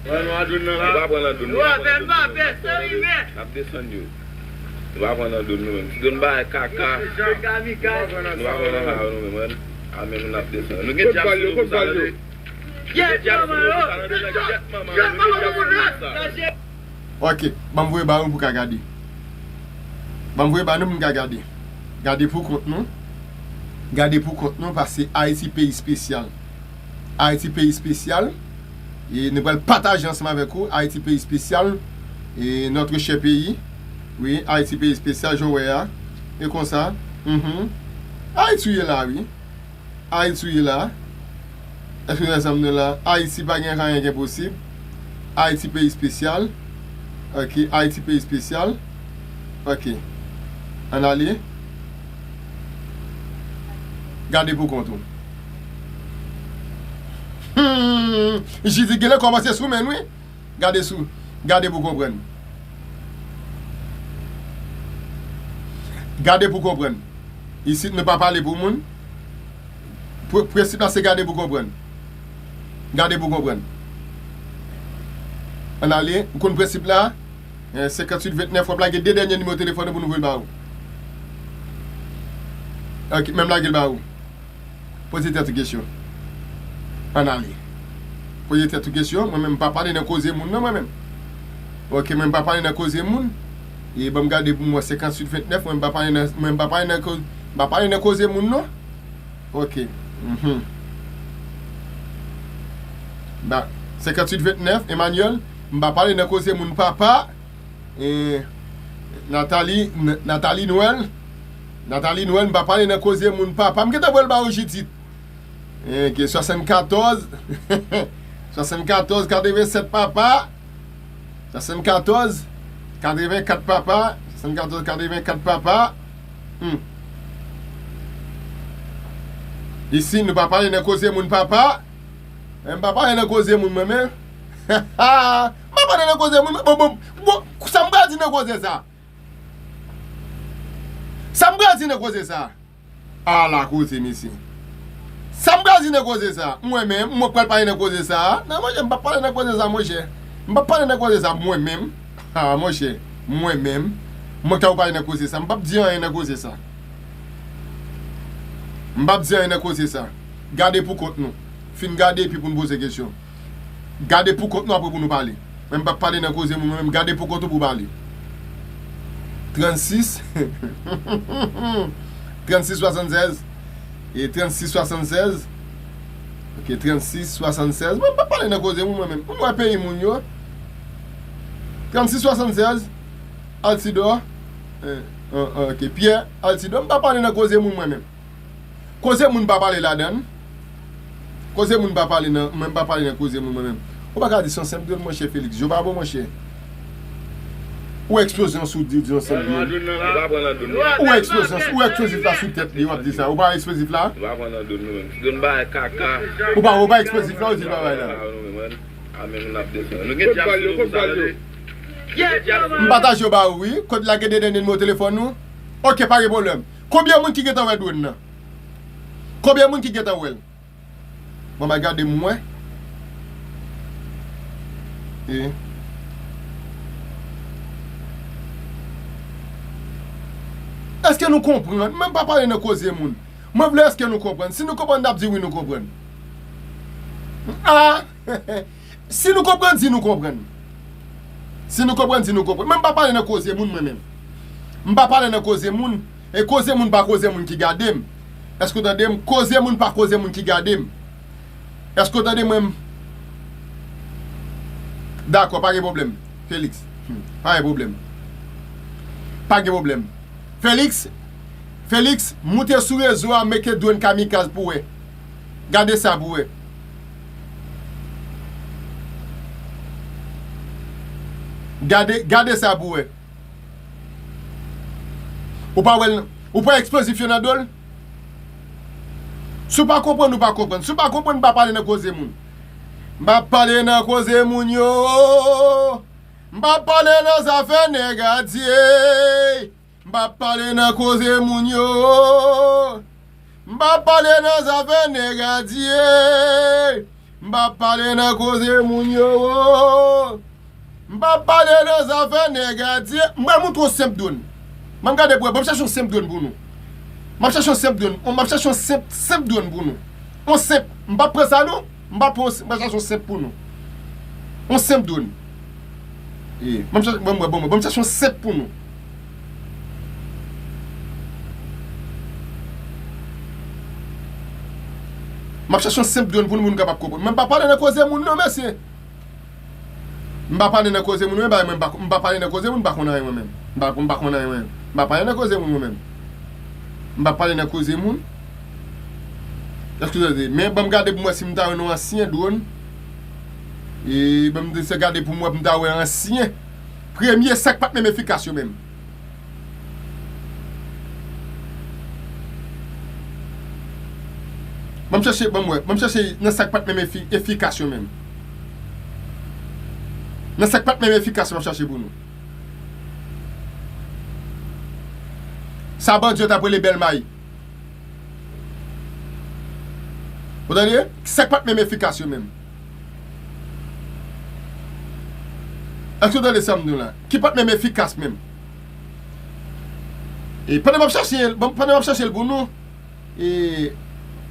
Pran nan dwòn nan la. Nou pa pran nan dwòn nou. Yo, avè m pa pèsonn rive. N ap desann yo. Nou pa pran nan dwòn nou menm. Ti dwòn bay kaka. Kamikaze. Nou pa pran nan la nou menm. A menm n ap desann. Nou gen dyab sou nou pou sa tande. Dyab manman yo. Dyab manman yo. Dyab manman yo. Ok, ban m voye ba nou pou ka gade. Ban m voye ba nou pou n ka gade. Gade pou kont nou. Gade pou kont nou, paske Ayiti peyi espesyal. Ayiti peyi espesyal. E nou pral pataje ansanm avèk ou Ayiti peyi espesyal. E notre cher pays. Wi, Ayiti peyi espesyal, jan w wè a. E konsa. Mhm. Ayiti w ye la, wi. Ayiti w ye la. Èske nou ansanm nou la? Ayiti pa gen anyen ki enposib. Ayiti peyi espesyal. Ok, Ayiti peyi espesyal. Ok. Ann ale. Gade pou kont ou. Hmm, Jidit genlè kòmanse sou men, wi. Gade sou, gade pou konprann. Gade pou konprann. Isit nou pa pale pou moun. Pre-, prensip la se gade pou konprann. Gade pou konprann. Ann ale, ou konn prensip la? Eh, senkanntuit ventnèf, w ap lage de dènye nimewo telefòn ou pou nou voye l ba ou. Ok, menm lage l ba ou. Poze tèt ou kesyon. Ann ale. Poze tèt ou kesyon. Mwen menm, m pa pale nan koze moun, non, mwen menm. Ok, mwen, m pa pale nan koze moun. E ban m gade pou mwen, senkanntuit ventnèf, mwen, m pa pale nan, mwen, m pa pale nan ko-, m pa pale nan koze moun, non. Ok. Mhm. Ba, senkanntuit ventnèf, Emmanuel, m pa pale nan koze moun, papa. E, Nathalie, N-, Nathalie Noël. Nathalie Noël, m pa pale nan koze moun, papa. M gentan voye l ba ou, Jidit. E, gen swasannkatòz. Swasannkatòz, katrevennsèt, papa. Swasannkatòz, katrevenkat, papa. Swasannkatòz, katrevenkat, papa. Hmm. Isi, nou pa pale nan koze moun, papa. E, m pa pale nan koze moun, mwen menm. M pa pale nan koze moun, mwen. Bon, bon, bon, sa m pral di nan koze sa? Sa m pral di nan koze sa? Ala koze, mesye. Sa m pral di nan koze sa? Mwen menm, mwen pral pale nan koze sa? Non, monchè, m p ap pale nan koze sa, monchè. M p ap pale nan koze sa, mwen menm. A, monchè, mwen menm. Mwen ka ou pale nan koze sa. M p ap di anyen nan koze sa. M p ap di anyen nan koze sa. Gade pou kont nou. Fin gade epi pou n poze kesyon. Gade pou kont nou apre pou nou pale. Mwen m p ap pale nan koze moun, mwen menm gade pou kont ou pou pale. Trannsis. Trannsis swasannsèz. E trannsis swasannsèz. Ok, trannsis swasannsèz. Mwen m p ap pale nan koze moun, mwen menm. Mwen wè peyi moun yo. Trannsis swasannsèz. Altidor. Eh, eh, eh, ok, Pierre Altidor. M p ap pale nan koze moun, mwen menm. Koze moun pa pale ladan l. Koze moun pa pale nan, mwen m pa pale nan koze moun mwen menm. Ou pa ka di se yon senp dwòl, monchè Felix. Yo pa bon, monchè. Ou eksplozyon sou di, di yon senp dwòl. Ou pa pran nan dwòl nou. Ou eksplozyon, ou eksplozif la sou tèt li, w ap di sa. Ou pa eksplozif la? Ou pa pran nan dwòl nou menm. Ti dwòl bay kaka. Ou pa, ou pa eksplozif la, ou di bagay la. A menm n ap desann. Nou gen dyab sou nou pou sa, tande. M pataje yo ba ou, wi. Kote lage de dènye nimewo telefòn nou? Ok, pa gen pwoblèm. Konbyen moun ki gentan wè dwòn nan? Konbyen moun ki gentan wè l? Bon, m a gade m wè. E. Èske nou konprann? Mwen m pa pale nan koze moun. Mwen vle èske nou konprann. Si nou konprann, n ap di wi nou konprann. A! Si nou konprann, di nou konprann. Si nou konprann, di nou konprann. Men m pa pale nan koze moun, mwen menm. M pa pale nan koze moun. E koze moun pa koze moun ki gade m. Èske w tande m? Koze moun pa koze moun ki gade m. Èske w tande mwen? Dakò, pa gen pwoblèm. Felix. Hmm, pa gen pwoblèm. Pa gen pwoblèm. Felix, Felix, moute sou rezo a, mete dwòn kamikaz pou wè. Gade sa pou wè. Gade, gade sa pou wè. Ou pa wè l, ou pa eksplozif yo nan do l? Si w pa konprann, ou pa konprann. Si w pa konprann, m pa pale nan koze moun. M pa pale nan koze moun yo. M pa pale nan zafè nèg a Dye. M pa pale nan koze moun yo. M pa pale nan zafè nèg a Dye. M pa pale nan koze moun yo. M pa pale nan zafè nèg a Dye. M pral montre w senp dwòn. Ban m gade pou wè. Ban m chache yon senp dwòn pou nou. M ap chache yon senp dwòn. M ap chache yon senp, senp dwòn pou nou. Yon senp. M p ap pran sa non. M p ap pran yon senp. M pral chache yon senp pou nou. Yon senp dwòn. E, ban m chache, ban m wè, ban m wè, ban m chache yon senp pou nou. M ap chache yon senp dwòn pou nou, pou nou kapab konprann. Men m pa pale nan koze moun non, mesye. M pa pale nan koze moun, men bagay mwen, m pa, m pa pale nan koze moun, m pa konn anyen mwen menm. M pa, m pa konn anyen mwen. M pa pale nan koze moun mwen menm. M pa pale nan koze moun. Èske w tande? Men ban m gade pou m wè si m ta wè yon ansyen dwòn. E ban m se gade pou m wè pou m ta wè ansyen. Premye sa k pa t menm efikas yo menm. Ban m chache, ban m wè. Ban m chache nan sa k pa t menm efi-, efikas yo menm. Nan sa k pa t menm efikas yo, m ap chache pou nou. Sa bandi yo t ap rele bèl may. Ou tande? Sa k pa t menm efikas yo menm. Èske w tande sa m di w la? Ki pa t menm efikas menm. E pandan m ap chache l, ban m, pandan m ap chache l pou nou, e,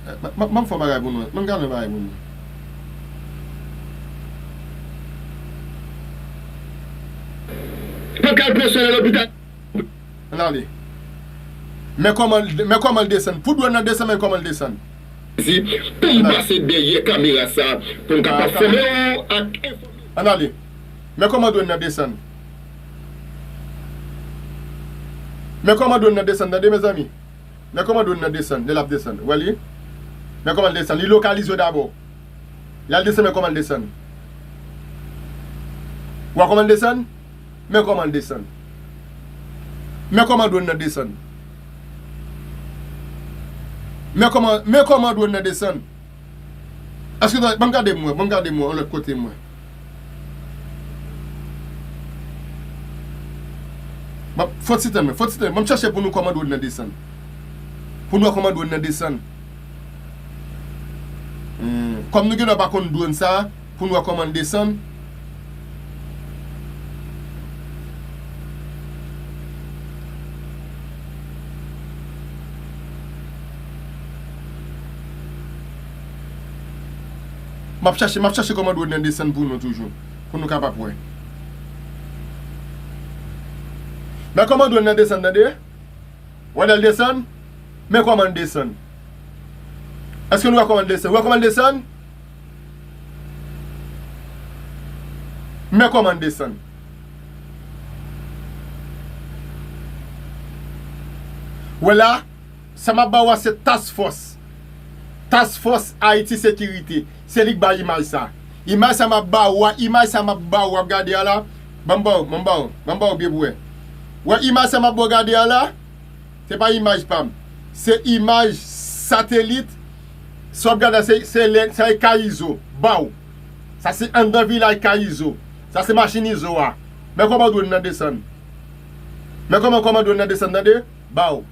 m, m, m ap fè yon bagay pou nou. Ban m gade yon bagay pou nou. Mwen kal pran swen nan lopital. Ann ale. Men kòman, men kòman l desann. Pou dwòn nan desann, men kòman l desann. Di, pou m pase dèyè kamera sa, pou m kapab fòme w ak enfòme w. Ann ale. Men kòman dwòn nan desann. Men kòman dwòn nan desann, tande, mezanmi. Men kòman dwòn nan desann, lè l ap desann. Ou wè li? Men kòman l desann. Li lokalize w dabò. Lè l desann, men kòman l desann. Ou wè kòman l desann? Men kòman l desann. Men kòman dwòn nan desann. Men kòman, men kòman dwòn nan desann. Èske w ta, ban m gade m wè, ban m gade m wè, yon lòt kote m wè. Bon, fò ti tan mwen, fò ti tan mwen. Ban m chache pou nou kòman dwòn nan desann. Pou nou wè kòman dwòn nan desann. Hmm, kòm nou gendwa pa konn dwòn sa, pou nou wè kòman l desann. M ap chache, m ap chache kòman dwòn nan desann pou nou toujou, pou nou kapab wè. Men kòman dwòn nan desann, tande? Wè lè l desann? Men kòman l desann. Èske nou wè kòman l desann? Wè kòman l desann? Men kòman l desann. Wè la, sa m ap ba w a se Task Force. Task Force Haiti Sécurité. Se li k bay imaj sa. Imaj sa m ap ba ou a, imaj sa m ap ba ou ap gade a la. Ban m ba w, ban m ba w, ban m ba w byen pou wè. Wè imaj sa m ap ba w gade a la. Se pa imaj pa m. Se imaj satelit. Sa w ap gade a, se, se lè, sa e kay Izo. Ba w. Sa se anndan vilaj kay Izo. Sa se machin Izo a. Men kòman dwòn nan desann. Men kòman, kòman dwòn nan desann, tande? Ba w.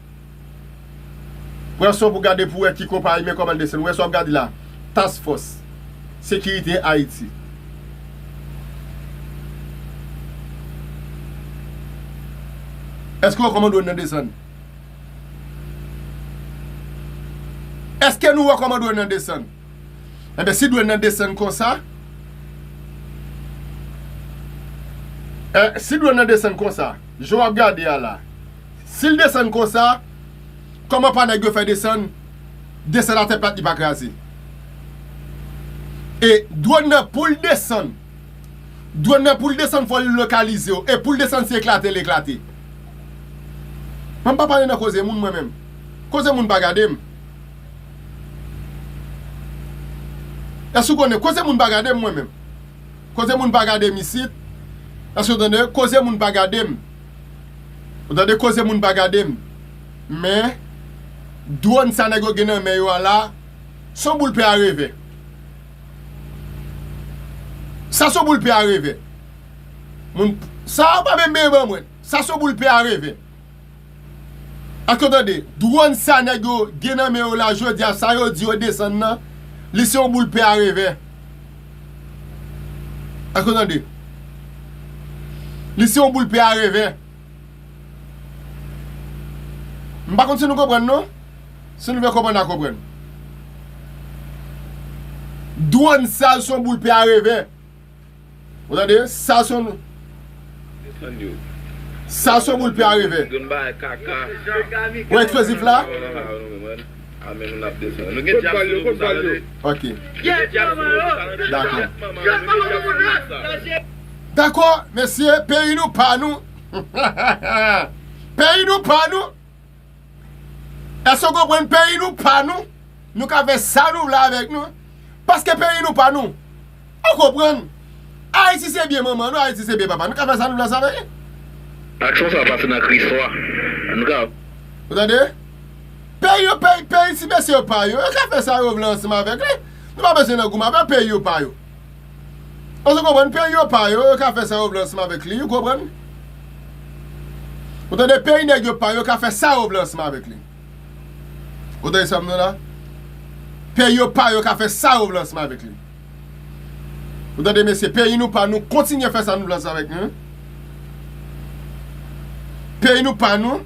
Pran son pou gade pou wè ki konpayi, men kòman l desann. Ou wè sa w ap gade la. Task Force Sécurité Haïti. Èske w wè kòman dwòn nan desann? Èske nou wè kòman dwòn nan desann? Enben, si dwòn nan desann konsa, eh, si dwòn nan desann konsa, jan w ap gade a la, si l desann konsa, kòman pa nèg yo fè desann, desann atè plat li pa kraze? E dwòn nan pou l desann, dwòn nan pou l desann fò l lokalize w. E pou l desann se eklate l eklate. Mwen m pa pale nan koze moun mwen menm. Koze moun pa gade m. Èske w konnen? Koze moun pa gade m mwen menm. Koze moun pa gade m isit. Èske w tande? Koze moun pa gade m. Ou tande? Koze moun pa gade m. Men, dwòn sa nèg yo gen nan men yo a la, se yon boul pè a revè. Sa se yon boul pè a revè. Moun, sa pa menm bebe ban mwen. Sa se yon boul pè a revè. Èske w tande? Dwòn sa nèg yo gen nan men yo la jodi a, sa yo di yo desann nan, li se yon boul pè a revè. Èske w tande? Li se yon boul pè a revè. M pa konn si nou konprann non. Si nou vle konprann, n a konprann. Dwòn sa se yon boul pè a revè. Ou tande? Sa se yon, sa se yon boul pè a revè. Ou wè eksplozif la? Ok. Dakò. Dakò, mesye, peyi nou pa nou. Peyi nou pa nou. Èske w konprann? Peyi nou pa nou. Nou ka fè sa nou vle avèk nou. Paske peyi nou pa nou. Ou konprann? Ayiti se byen manman nou, Ayiti se byen papa nou. Nou ka fè sa nou vle ansanm avèk li. Aksyon sa pase nan Kriswa. Nou ka. Ou tande? Peyi yo, peyi, peyi ti mesye yo pa yo. Yo ka fè sa yo vle ansanm avèk li. Nou pa bezwen nan goumen avè peyi yo pa yo. Èske w konprann? Peyi yo pa yo, yo ka fè sa yo vle ansanm avèk li, ou konprann? Ou tande? Peyi nèg yo pa yo ka fè sa yo vle ansanm avèk li. Ou tande sa m di w la? Peyi yo pa yo ka fè sa yo vle ansanm avèk li. Ou tande, mesye? Peyi nou pa nou, kontinye fè sa nou vle ansanm avèk nou. Peyi nou pa nou,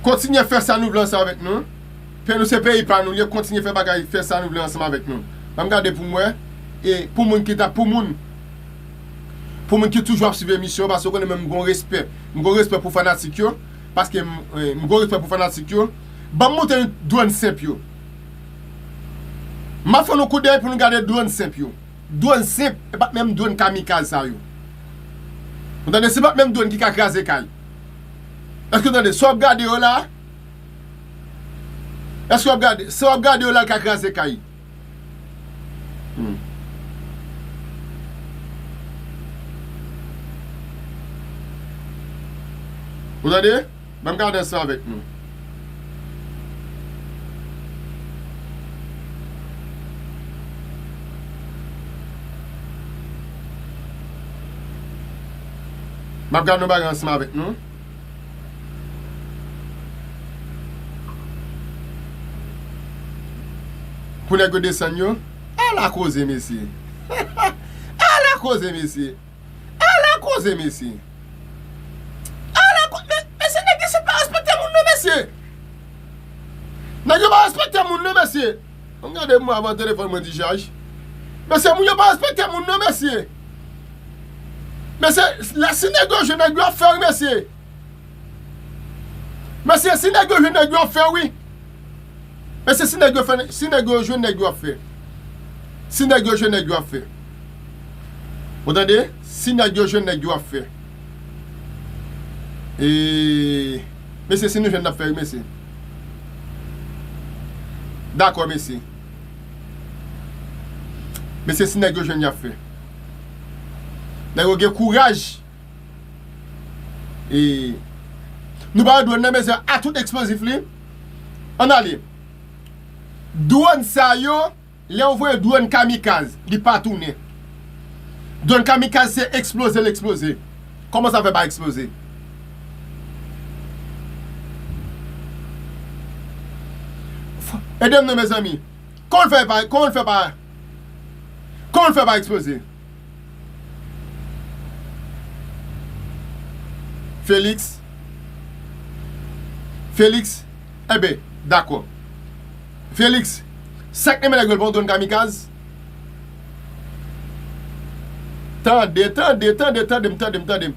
kontinye fè sa nou vle ansanm avèk nou. Peyi nou se peyi pa nou, li kontinye fè bagay, fè sa nou vle ansanm avèk nou. Ban m gade pou m wè. E pou moun ki ta, pou moun, pou moun ki toujou ap swiv emisyon, paske w konnen mwen m gon respè. M gon respè pou fanatik yo, paske m, e, m gon respè pou fanatik yo. Ban m montre nou dwòn senp yo. M ap fè nou koudèy pou nou gade dwòn senp yo. Dwòn senp, e pa t menm dwòn kamikaz sa yo. Ou tande, se pa t menm dwòn ki ka kraze kay. Èske w tande? Sa w ap gade yo la, èske w ap gade? Sa w ap gade yo la, l ka kraze kay. Hmm. Ou tande? Ban m gade ansanm avèk nou. M ap gade yon bagay ansanm avèk nou. Pou nèg yo desann yo. Ala koze, mesye. Ala koze, mesye. Ala koze, mesye. Ala ko-, me-, mesye, nèg isit pa respekte moun, non, mesye. Nèg yo pa respekte moun, non, mesye. Ann gade mwen avan telefòn mwen dichaj. Mesye, moun yo pa respekte moun, non, mesye. Mesye, la, si nèg yo jwenn nèg yo ap fè, wi, mesye. Mesye, si nèg yo jwenn nèg yo ap fè, wi. Mesye, si nèg yo fè, si nèg yo jwenn nèg yo ap fè. Si nèg yo jwenn nèg yo ap fè. Ou tande? Si nèg yo jwenn nèg yo ap fè. E, mesye, si nou jwenn n ap fè, wi, mesye. Dakò, mesye. Mesye, si nèg yo jwenn y ap fè. Nèg yo gen kouraj. E nou pa wè dwòn nan, mesye, a tout eksplozif li. Ann ale. Dwòn sa yo, lè yo voye dwòn kamikaz, li pa tounen. Dwòn kamikaz se eksploze l eksploze. Kòman sa fè pa eksploze? Ede m non, mezanmi. Kòman l fè pa, kòman l fè pa, kòman l fè pa eksploze? Felix. Felix. Enben, dakò. Felix, sa k nan men nèg yo, l pa yon dwòn kamikaz? Tande, tande, tande, tande m, tande m, tande m.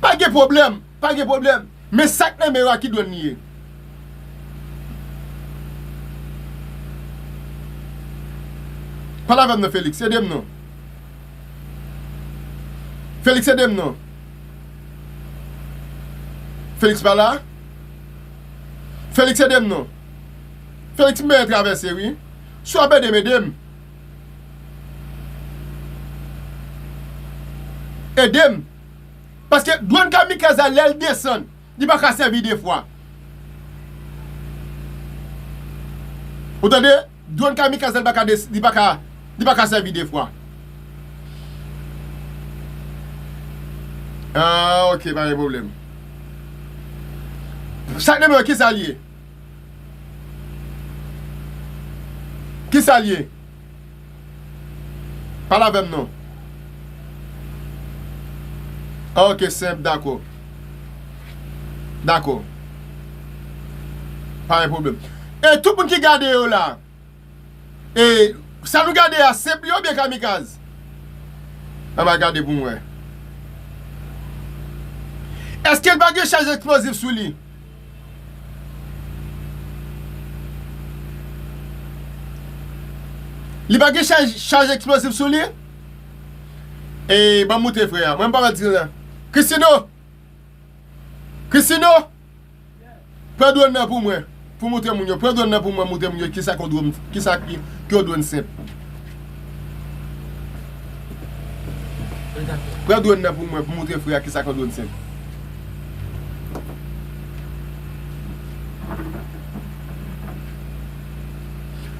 Pa gen pwoblèm, pa gen pwoblèm. Men sa k nan men yo a, ki dwòn li ye? Pale avè m non, Felix, ede m non. Felix, ede m non. Felix pa la? Felix, ede m non. Felix, m bezwen travèse, wi. Si w ap ede m, ede m. Ede m. Paske dwòn kamikaz la, lè l desann, li pa ka sèvi de fwa. Ou tande? Dwòn kamikaz la, li pa ka des-, li pa ka, li pa ka sèvi de fwa. Ah, ok, pa gen pwoblèm. Sa k nan men w, kisa l ye? Kisa l ye? Pale avè m non. Ah, ok, senp, dakò. Dakò. Pa gen pwoblèm. E tout moun ki gade yo la, e sa nou gade a, senp li oubyen kamikaz? Ann al gade pou m wè. Èske l pa gen chaj eksplozif sou li? Li pa gen chaj, chaj eksplozif sou li? E, ban m moutre frè a. Mwen, m pa pral di la. Christino! Christino! Pran dwòn nan pou mwen. Pou moutre moun yo. Pran dwòn nan pou mwen, moutre moun yo kisa k yon dwòn, kisa ki, ki yon dwòn senp. Pran dwòn nan pou mwen, pou moutre frè a kisa k yon dwòn senp.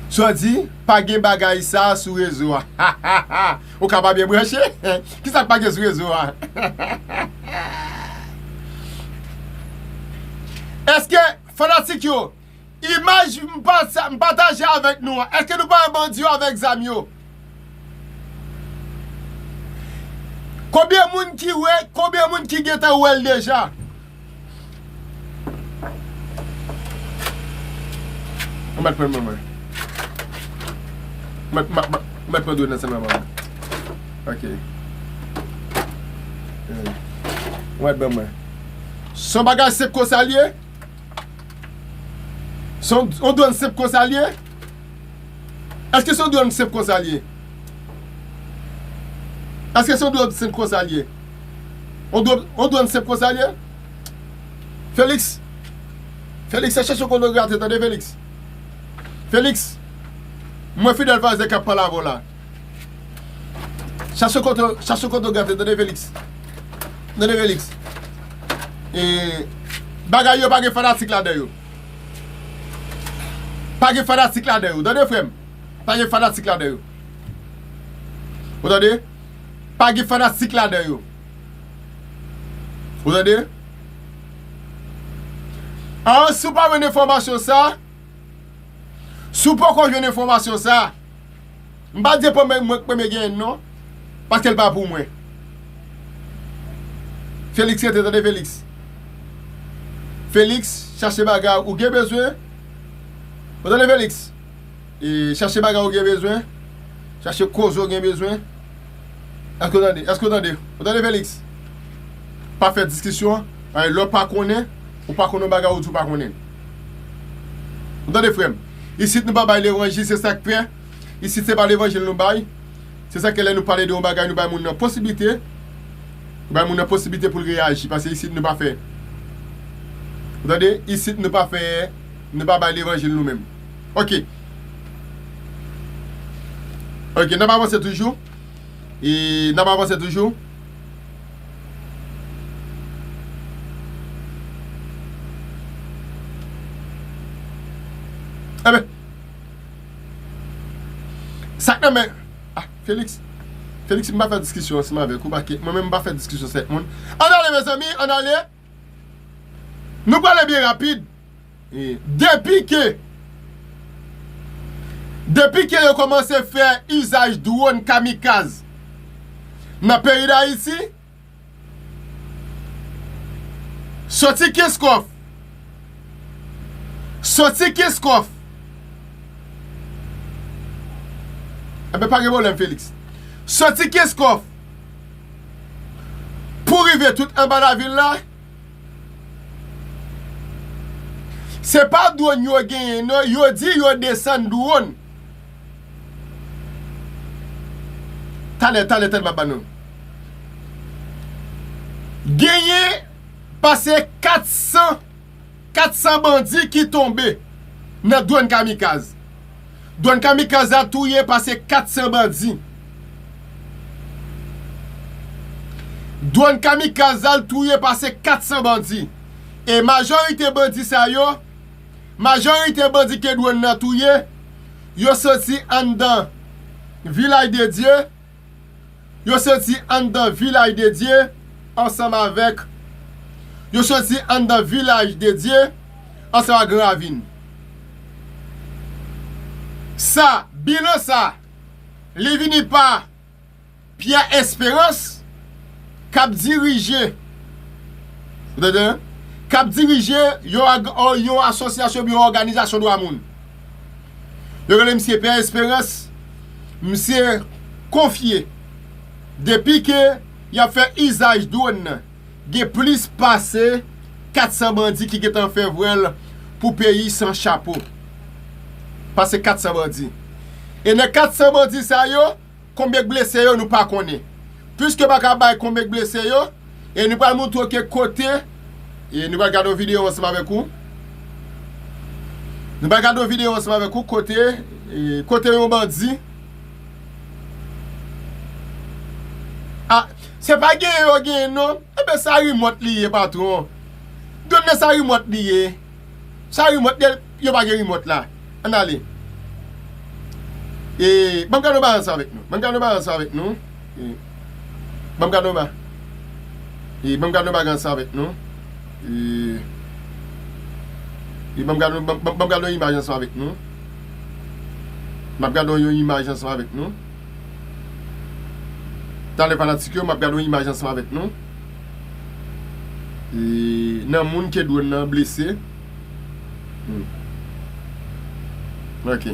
Sa w di, pa gen bagay sa sou rezo a. Ou ka pa byen branche? Kisa k pa gen sou rezo a? Èske fanatik yo, imaj m pasa-, m pataje avèk nou an, èske nou pa wè bandi yo avèk zam yo? Konbyen moun ki wè, konbyen moun ki gentan wè l deja? Ou mèt pran mwen. Mèt, mèt, mèt, mèt pran dwòn nan sèlman mwen. Ok. Eh. Ou mèt ban mwen. Se yon bagay senp konsa l ye? Se yon, yon dwòn senp konsa l ye? Èske se yon dwòn senp konsa l ye? Èske se yon dwòn senp konsa l ye? Yon dwòn, yon dwòn senp konsa l ye? Felix? Felix, se chèche kote w grate, tande, Felix? Felix? Mwen Fidèl Fayzè k ap pale avè w la. Chache kote, chache kote w grate, tande, Felix. Tande, Felix. E, bagay yo pa gen fanatik ladan yo. Pa gen fanatik ladan yo. Tande, frè m. Pa gen fanatik ladan yo. Ou tande? Pa gen fanatik ladan yo. Ou tande? An, si w pa jwenn enfòmasyon sa, si w poko jwenn enfòmasyon sa, m pa di premye, mwen k premye genyen l non, paske l pa pou mwen. Felix rete, tande Felix. Felix, chache bagay ou gen bezwen. Ou tande Felix? E chache bagay ou gen bezwen. Chache koze ou gen bezwen. Èske w tande? Èske w tande? Ou tande Felix? Pa fè diskisyon. Lè w pa konnen, ou pa konnen yon bagay, ou di w pa konnen l. Ou tande, frè m? Isit nou pa bay levanjil, se sa k fè. Isit se pa levanjil nou bay. Se sa k fè lè nou pale de yon bagay, nou bay moun nan posiblite. Nou bay moun nan posiblite pou l reyaji. Paske isit nou pa fè. Ou tande? Isit nou pa fè, nou pa bay levanjil nou menm. Ok. Ok, n ap avanse toujou. E n ap avanse toujou. Enben, sa k nan men, ah, Felix, Felix, m pa fè diskisyon ansanm avèk ou, paske mwen menm m pa fè diskisyon avèk moun. Ann ale, mezanmi, ann ale. Nou prale byen rapid. E, depi ke, depi ke yo kòmanse fè izaj dwòn kamikaz nan peyi Dayiti, soti Kenskòf, soti Kenskòf, enben, pa gen pwoblèm, Felix. Soti Kenskòf pou rive tout anba lavil la, se pa dwòn yo genyen, non. Yo di yo desann dwòn. Talè, talè, talè, m ap ba nou. Genyen pase kat san, kat san bandi ki tonbe nan dwòn kamikaz. Dwòn kamikaz la touye pase kat san bandi. Dwòn kamikaz al touye pase kat san bandi. E majorite bandi sa yo, majorite bandi ke dwòn nan touye, yo soti anndan Vilaj de Dye, yo soti anndan Vilaj de Dye ansanm avèk, yo soti anndan Vilaj de Dye ansanm ak Gran Ravin. Sa, bilan sa, li vini pa Pierre Espérance k ap dirije, ou tande, k ap dirije yon, yon asosyasyon oubyen yon òganizasyon dwa moun. Yo rele misye Pierre Espérance, misye konfye, depi ke y ap fè izaj dwòn nan, gen plis pase kat san bandi ki gentan fè vwèl pou peyi san chapo. Pase kat san bandi. E nan kat san bandi sa yo, konbyen k blese yo, nou pa konnen. Piske pa ka bay konbyen k blese yo, e nou pral montre w ke kote, e nou pral gade yon videyo ansanm avèk ou. Nou pral gade yon videyo ansanm avèk ou kote, e, kote yon bandi. A, se pa genyen yo genyen non. Enben sa rimòt li ye, patwon. Dwòn nan sa rimòt li ye. Sa rimòt, yo pa gen rimòt la. Ann ale. E, ban m gade yon bagay ansanm avèk nou. Ban m gade yon bagay ansanm avèk nou. E, ban m gade yon ba-, e, ban m gade yon bagay ansanm avèk nou. E, e ban m gade, ban, ban, ban m gade yon imaj ansanm avèk nou. M ap gade yon imaj ansanm avèk nou. Talè fanatik yo, m ap gade yon imaj ansanm avèk nou. E, nan moun ke dwòn nan blese. Hmm. Ok.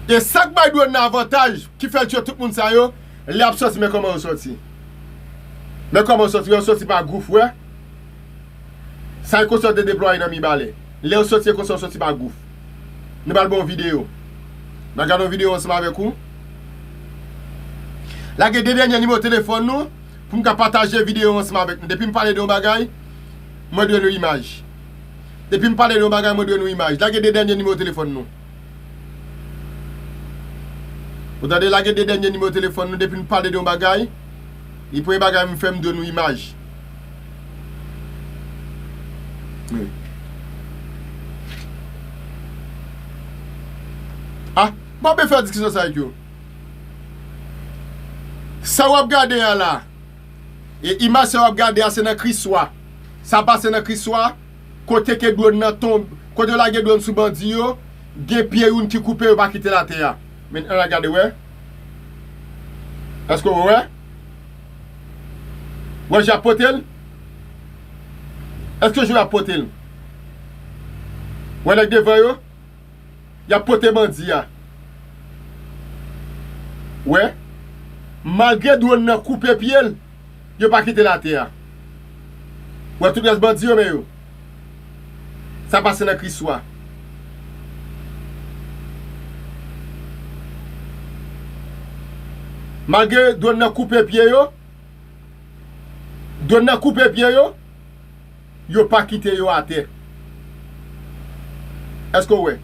E sa k bay dwòn nan avantaj, ki fè l tiye tout moun sa yo, lè y ap sòti, men kòman yo sòti. Men kòman yo sòti, yo sòti pa gouf, wè. Sa e konsa yo te deplwaye nan Mibalè. Lè yo sòti, e konsa yo sòti pa gouf. Nou pral ba w videyo. N a gade yon videyo ansanm avèk ou. Lage de dènye nimewo telefòn nou pou m ka pataje videyo ansanm avèk nou. Depi m pale de yon bagay, mwen dwe nou imaj. Depi m pale de yon bagay, mwen dwe nou imaj. Lage de dènye nimewo telefòn nou. Ou tande, lage de dènye nimewo telefòn nou depi n pale de yon bagay. E premye bagay m fè, m dwe nou imaj. Wi. A, m pa vle fè diskisyon sa avèk yo. Sa w ap gade a la, e imaj sa w ap gade a, se nan Kriswa. Sa pase nan Kriswa. Kote ke dwòn nan tonbe, kote yo lage dwòn sou bandi yo, gen pye youn ki koupe, yo pa kite l atè a. Men, ann al gade, wè. Èske w wè? Wè jan y ap pote l? Èske w wè jan y ap pote l? Wè nèg devan yo? Y ap pote bandi a. Wè, malgre dwòn nan koupe pye l, yo pa kite l atè a. Wè tout rès bandi yo, men yo. Sa pase nan Kriswa. Malgre dwòn nan koupe pye yo, dwòn nan koupe pye yo, yo pa kite yo atè. Èske w wè?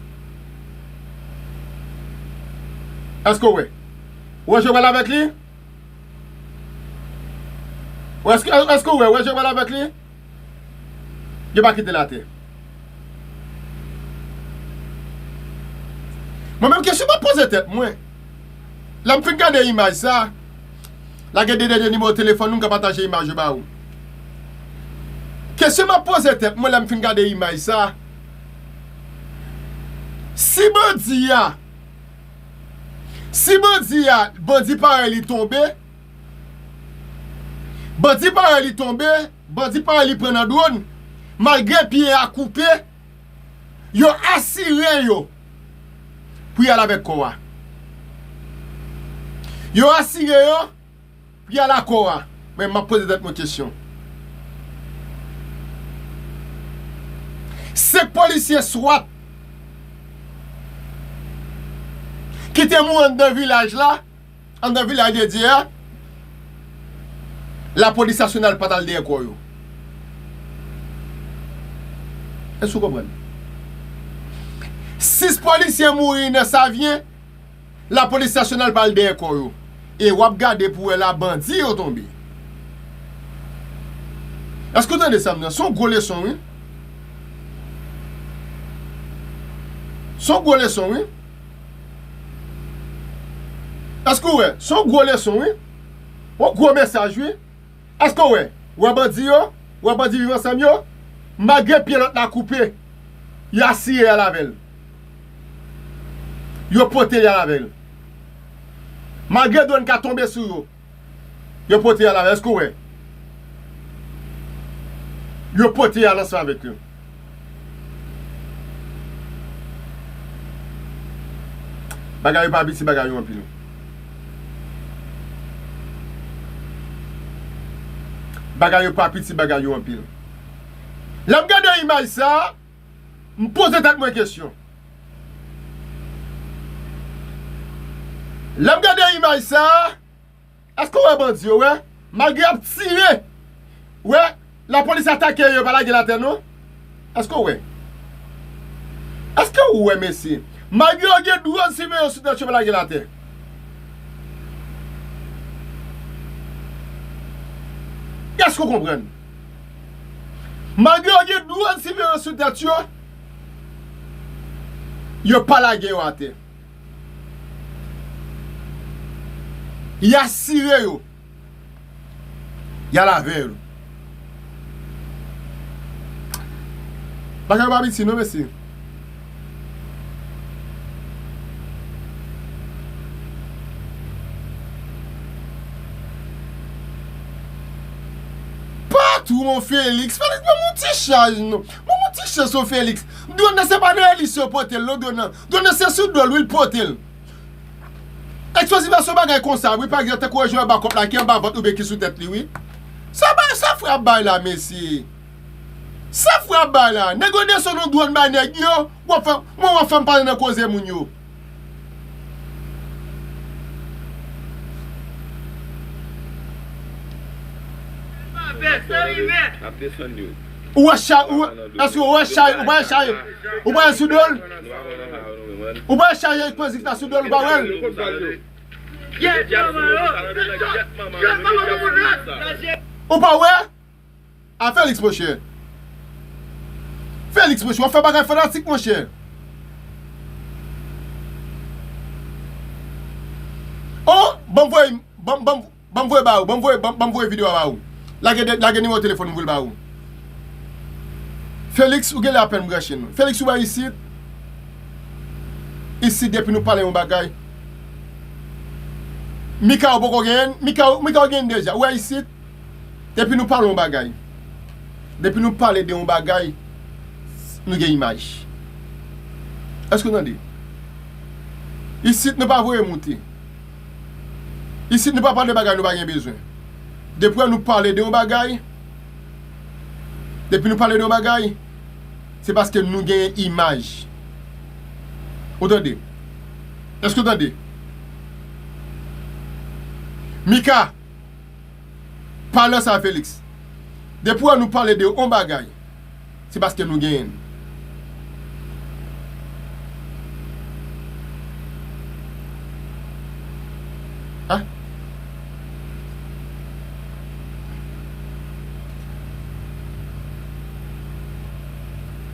Èske w wè? Ou wè jan yo pral avèk li? Ou èske, èske w wè, ou wè jan yo pral avèk li? Yo pa kite l atè. Mwen menm kesyon m ap poze tèt mwen. Lè m fin gade imaj sa, lage de dènye nimewo telefòn nou, m ka pataje imaj yo ba ou. Kesyon m ap poze tèt mwen lè m fin gade imaj sa, si bandi a, si bandi a, bandi parèy li tonbe, bandi parèy li tonbe, bandi parèy li pran nan dwòn, malgre pye a koupe, yo asire yo pou y al avèk kò a. Yo asire yo pou y al ak kò a. Men m ap poze tèt mwen kesyon. Senk polisye swat ki te mouri anndan vilaj la, anndan vilaj de Dye a, lapolis nasyonal pa t al dèyè kò yo. Èske w konprann? Sis polisye mouri nan Savyen, lapolis nasyonal pa al dèyè kò yo. E w ap gade pou w wè la bandi yo tonbe. Èske w tande sa m di w? Se yon gwo leson, wi. Se yon gwo leson, wi. Èske w wè? Se yon gwo leson, wi. Yon gwo mesaj, wi. Èske w wè? W wè bandi yo? W wè bandi Viv Ansanm yo? Malgre pye lòt la koupe, y asire y al avè l. Yo pote y al avè l. Malgre dwòn ka tonbe sou yo, yo pote y al avè l. Èske w wè? Yo pote y al ansanm avèk yo. Bagay yo pa piti, bagay yo anpil. Bagay yo pa piti, bagay yo anpil. Lè m gade imaj sa, m poze tèt mwen kesyon. Lè m gade imaj sa, èske w wè bandi yo, wè? Malgre y ap tire, wè, lapolis atake yo, yo pa lage l atè, non. Èske w wè? Èske w wè, mesye? Malgre yo gen dwòn siveye sou tèt yo, yo pa lage l atè. Èske w konprann? Malgre yo gen dwòn siveye sou tèt yo, yo pa lage yo atè. Y asire yo. Y al avè yo. Bagay yo pa piti non, mesye. Patwon Felix, Felix, ban m yon ti chaj non. Ban m yon ti chaj sou Felix. Dwòn nan se pa nan elis yo pote l non, dwòn nan. Dwòn nan se sou do l wi l pote l. Eksplozif la se yon bagay konsa wi, pa egzanp tankou w jwe bakòp la ki anba vant oubyen ki sou tèt li wi. Sa bay, sa frè ap bay la mesye. Sa frè ap bay la. Nèg yo desann yon dwòn bay nèg yo, w ap fè, mwen w ap fè m pale nan koze moun yo. Ou wè chay, ou wè, èske ou wè chay, ou pa wè chay, ou pa wè sou do l? Ou pa wè chay eksplozif la sou do l, ou pa wè l? Ou pa wè? A Felix, monchè. Felix, monchè, w ap fè bagay fanatik, monchè. Oh, ban m voye, ban, ban, ban m voye ba ou, ban m voye, ban, ban m voye videyo a ba ou. Lage de, lage nimewo telefòn m voye l ba ou. Felix, ou genlè apèn branche nou. Felix, ou wè isit? Isit, depi nou pale yon bagay. Mika, ou poko genyen? Mika, ou, Mika, ou genyen deja. Ou wè isit? Depi nou pale yon bagay, depi nou pale de yon bagay, nou gen imaj. Èske w tande? Isit nou pa voye moute. Isit nou pa pale de bagay nou pa gen bezwen. Depi nou pale de yon bagay, depi nou pale de yon bagay, se paske nou genyen imaj. Ou tande? Èske w tande? Mika! Pale sa Felix. Depi w wè nou pale de yon bagay, se paske nou genyen l. Hein?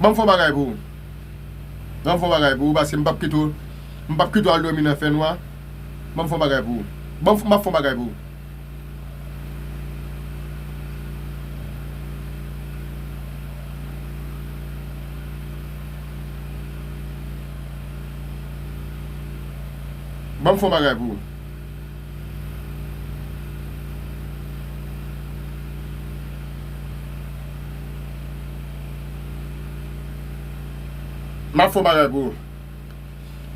Ban m fè yon bagay pou ou. Ban m fè yon bagay pou ou, paske m p ap kite w, m p ap kite w al dòmi nan fènwa. Ban m fè yon bagay pou ou. Ban m, m ap fè yon bagay pou ou. Ban m fè yon bagay pou ou. M ap fè yon bagay pou ou.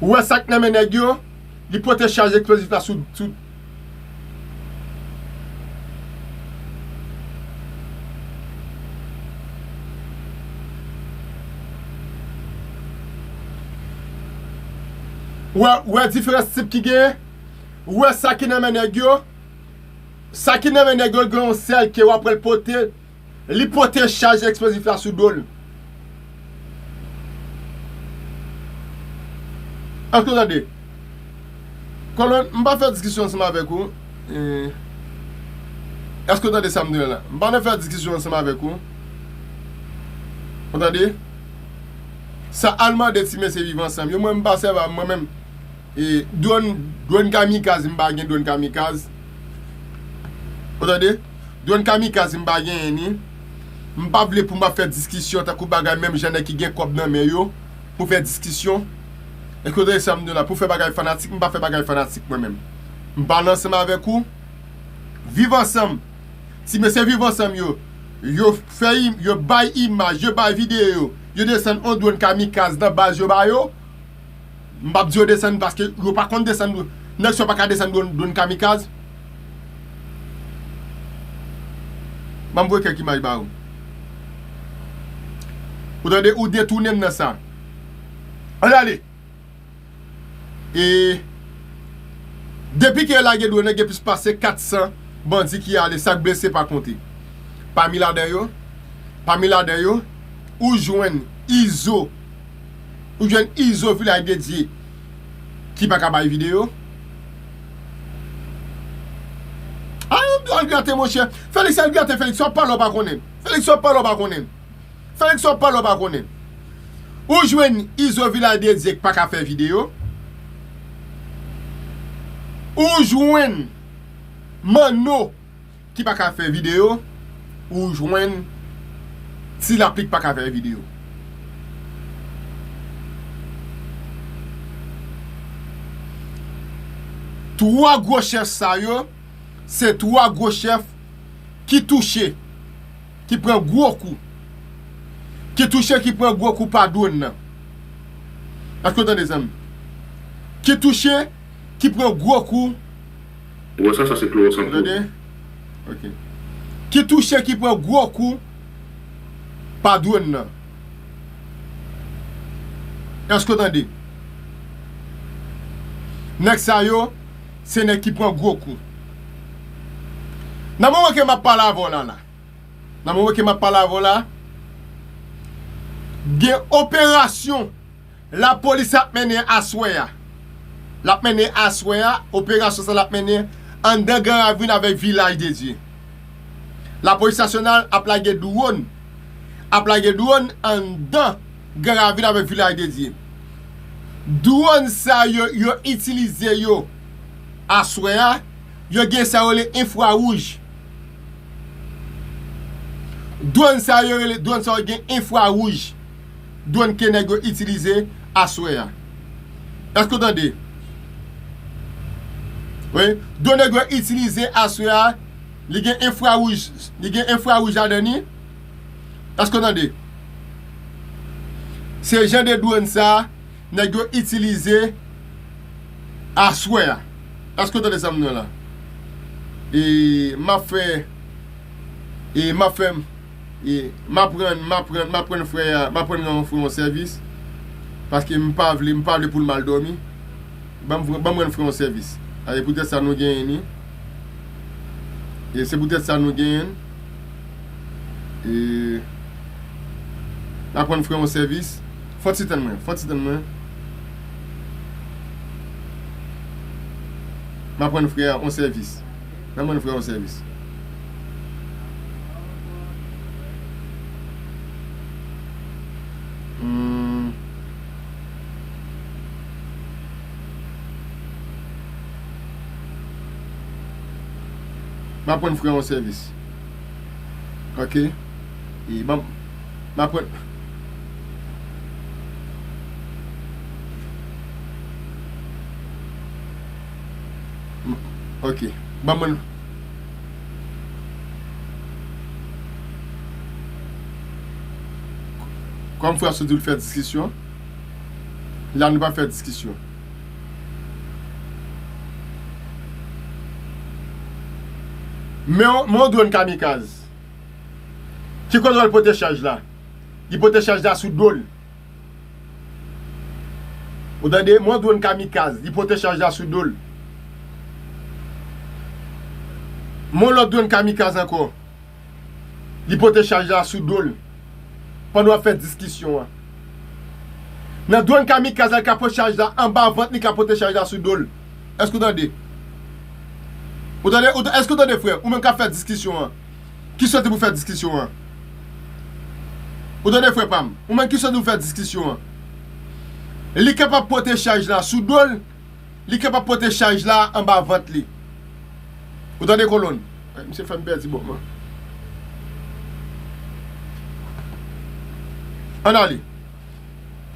Ou wè sa k nan men nèg yo? Li pote chaj eksplozif la sou, sou. Ou wè, ou wè diferans tip ki genyen? Ou wè sa ki nan men nèg yo? Sa ki nan men nèg yo, l gen yon sèl ke w ap wè l pote. Li pote chaj eksplozif la sou do l. Èske w tande? Kolonn, m pa fè diskisyon ansanm avèk ou. E, èske w tande sa m di w la? M pa nan fè diskisyon ansanm avèk ou. Ou tande? Sa al mande ti mesye Viv Ansanm yo, mwen m pa sèvi a mwen menm. E, dwòn, dwòn kamikaz, m pa gen dwòn kamikaz. Ou tande? Dwòn kamikaz, m pa genyen ni. M pa vle pou m ap fè diskisyon tankou bagay menm jan nèg ki gen kòb nan men yo pou fè diskisyon. Èske w tande sa m di w la? Pou fè bagay fanatik, m pa fè bagay fanatik mwen menm. M pale ansanm avèk ou. Viv Ansanm. Ti mesye Viv Ansanm yo, yo fè im-, yo bay imaj, yo bay videyo, yo desann on dwòn kamikaz nan baz yo ba yo. M p ap di yo desann paske yo pa konn desann dwòn. Nèg sa yo pa ka desann dwòn, dwòn kamikaz. Ban m voye kèk imaj ba ou. Ou tande, ou detounen m nan sa. Ann ale. E depi ke yo lage dwòn nan, gen plis pase kat san bandi ki ale, sa k blese pa konte. Pami ladan yo, pami ladan yo, ou jwenn Izo, ou jwenn Izo Vilaj de Dye ki pa ka bay videyo. Ay, al grate, monchè. Felix, al grate, Felix, w ap pale w pa konnen. Felix, w ap pale w pa konnen. Felix, w ap pale w pa konnen. Ou jwenn Izo Vilaj de Dye ki pa ka fè videyo. Ou jwenn Manno ki pa ka fè videyo. Ou jwenn Ti Lapli ki pa ka fè videyo. Twa gwo chèf sa yo, se twa gwo chèf ki touche, ki pran gwo kou. Ki touche, ki pran gwo kou pa dwòn nan. Èske w tande, zanmi? Ki touche, ki pran gwo kou. Ou wè sa, sa se kloro sanpwod. Tande? Ok. Ki touche, ki pran gwo kou pa dwòn nan. Èske w tande? Nèg sa yo, se nèg ki pran gwo kou. Nan moman ke m ap pale avè w la, la, nan moman ke m ap pale avè w la, gen operasyon lapolis ap mennen aswè a. L ap mennen aswè a, operasyon sa l ap mennen anndan Gran Ravin avèk Vilaj de Dye. Lapolis nasyonal ap lage dwòn. Ap lage dwòn anndan Gran Ravin avèk Vilaj de Dye. Dwòn sa yo, yo itilize yo aswè a, yo gen sa yo rele enfrawouj. Dwòn sa yo rele, dwòn sa yo gen enfrawouj. Dwòn ke nèg yo itilize aswè a. Èske w tande? Wi. Dwòn nèg yo itilize aswè a, li gen enfrawouj, li gen enfrawouj ladan li. Èske w tande? Se jan de dwòn sa a, nèg yo itilize aswè a. Èske w tande sa m di w la? E m ap fè, e m ap fè, e m ap rann, m ap rann, m ap rann frè a, m ap rann frè yon sèvis. Paske m pa vle, m pa vle pou l mal dòmi. Ban m, ban m rann frè yon sèvis. A, e poutèt sa nou genyen li. E se poutèt sa nou genyen l. E, m ap rann frè yon sèvis. Fò ti tann mwen, fò ti tann mwen. M ap rann frè a yon sèvis. M ap rann frè a yon sèvis. Hmm. M ap rann frè yon sèvis. Ok. E ban m, m ap rann, ok. Ban mwen. Kòm frè a sot di l fè diskisyon, la nou pa fè diskisyon. Men yon, men yon dwòn kamikaz. Ki kote l pote chaj la? Li pote chaj la sou do l. Ou tande? Men yon dwòn kamikaz. Li pote chaj la sou do l. Men yon lòt dwòn kamikaz ankò. Li pote chaj la sou do l. Pandan w ap fè diskisyon an. Nan dwòn kamikaz la, li ka pote chaj la anba vant li, ka pote chaj la sou do l. Èske w tande? Ou tande? Ou ta- Èske w tande, frè? Ou menm k ap fè diskisyon an. Ki sòti pou fè diskisyon an? Ou tande, frè pa m? Ou menm ki sòti pou fè diskisyon an? Li kapab pote chaj la sou do l, li kapab pote chaj la anba vant li. Ou tande, kolonn? Ay, misye fè m pèdi bò, man. Ann ale.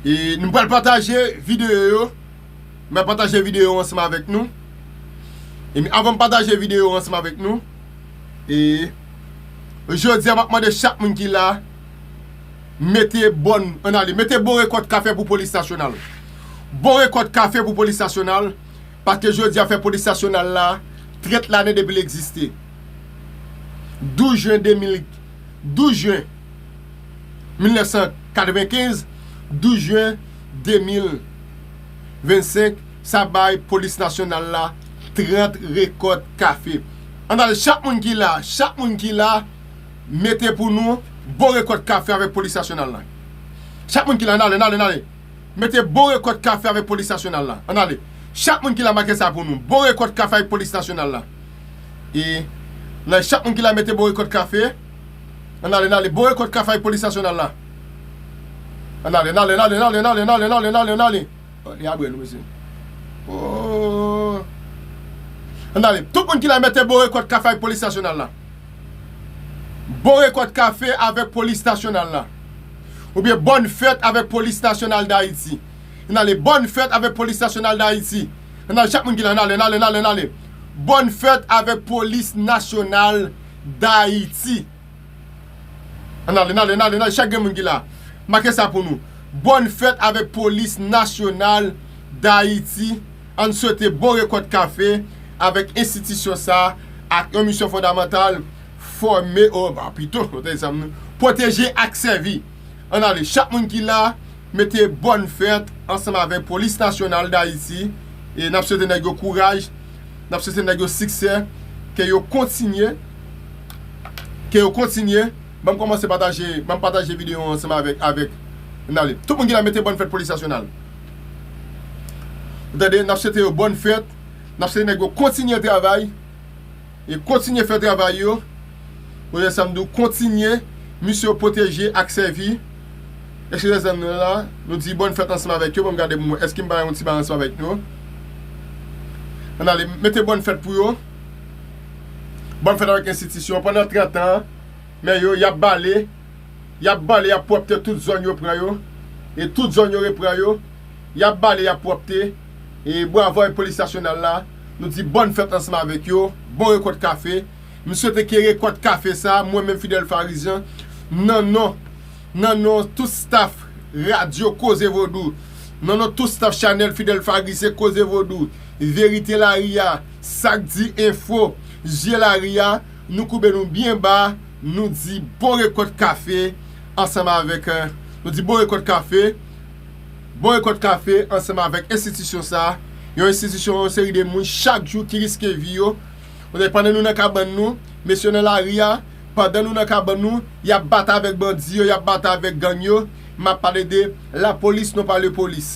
E nou pral pataje videyo yo. M ap pataje videyo ansanm avèk nou. E avan m pataje videyo ansanm avèk nou, e jodi a, m ap mande chak moun ki la, mete bòn, ann ale, mete bon rekòt kafe pou polis nasyonal. Bon rekòt kafe pou polis nasyonal, paske jodi a fè polis nasyonal la trant lane depi l egziste. Douz jen de mil, douz jen mil nèf san katrevenkenz, douz jen de mil vennsenk, sa bay polis nasyonal la trant rekòt kafe. Ann ale, chak moun ki la, chak moun ki la, mete pou nou bon rekòt kafe avèk polis nasyonal la. Chak moun ki la, ann ale, ann ale, ann ale. Mete bon rekòt kafe avèk polis nasyonal la. Ann ale. Chak moun ki la make sa pou nou. Bon rekòt kafe avèk polis nasyonal la. E nan chak moun ki la mete bon rekòt kafe. Ann ale, ann ale. Bon rekòt kafe avèk polis nasyonal la. Ann ale, ann ale, ann ale, ann ale, ann ale, ann ale, ann ale, ann ale, ann ale. Oh, li apre nou, mesye. Oh. Ann ale. Tout moun ki la mete bon rekòt kafe avèk polis nasyonal la. Bon rekòt kafe avèk polis nasyonal la. Oubyen bòn fèt avèk polis nasyonal Dayiti. Ann ale, bòn fèt avèk polis nasyonal Dayiti. Ann ale, chak moun ki la, ann ale, ann ale, ann ale, ann ale. Bòn fèt avèk polis nasyonal Dayiti. Ann ale, ann ale, ann ale, ann ale, chak gen moun ki la. Make sa pou nou. Bòn fèt avèk polis nasyonal Dayiti. Ann swete bon rekòt kafe avèk enstitisyon sa a ak yon misyon fondamantal, fòme, o, a, pito, pwoteje ak sèvi. Ann ale, chak moun ki la, mete bòn fèt ansanm avèk Polis Nasyonal Dayiti. E n ap swete nèg yo kouraj, n ap swete nèg yo siksè, ke yo kontinye, ke yo kontinye. Ban m kòmanse pataje, ban m pataje videyo an ansanm avèk, avèk, ann ale. Tout moun ki la mete bòn fèt Polis Nasyonal. Ou tande, n ap swete yo bòn fèt, n ap swete nèg yo kontinye travay, e kontinye fè travay yo. Ou tande sa m di w, kontinye, misyon pwoteje ak sèvi. Eskize zanmi nou la, nou di bòn fèt ansanm avèk yo, ban m gade pou mwen, èske m pa yon ti bagay ansanm avèk nou? Ann ale, mete bòn fèt pou yo. Bòn fèt avèk enstitisyon, pandan trant an, men yo, y ap bale, y ap bale, y ap pwòpte tout zòn yo pran yo, e tout zòn yo repran yo, y ap bale, y ap pwòpte, e bwavo avèk Polis Nasyonal la, nou di bòn fèt ansanm avèk yo, bon rekòt kafe. M swete ke rekòt kafe sa, mwen menm Fidèl Farizyen, nan non, nan non tout staff radyo Koze Vodou, nan non tout staff chanèl Fidèl Farizyen Koze Vodou, Verite Lari a, Sak Di Enfo, Zye Lari a, nou koube nou byen ba, nou di bon rekòt kafe ansanm avèk, eh, nou di bon rekòt kafe, bon rekòt kafe ansanm avèk enstitisyon sa, yon enstitisyon, yon seri de moun chak jou ki riske vi yo. Pandan nou nan kabann nou, mesye yo nan lari a, pandan nou nan kabann nou, y ap batay avèk bandi yo, y ap batay avèk gang yo. M ap pale de lapolis, non pa lepolis.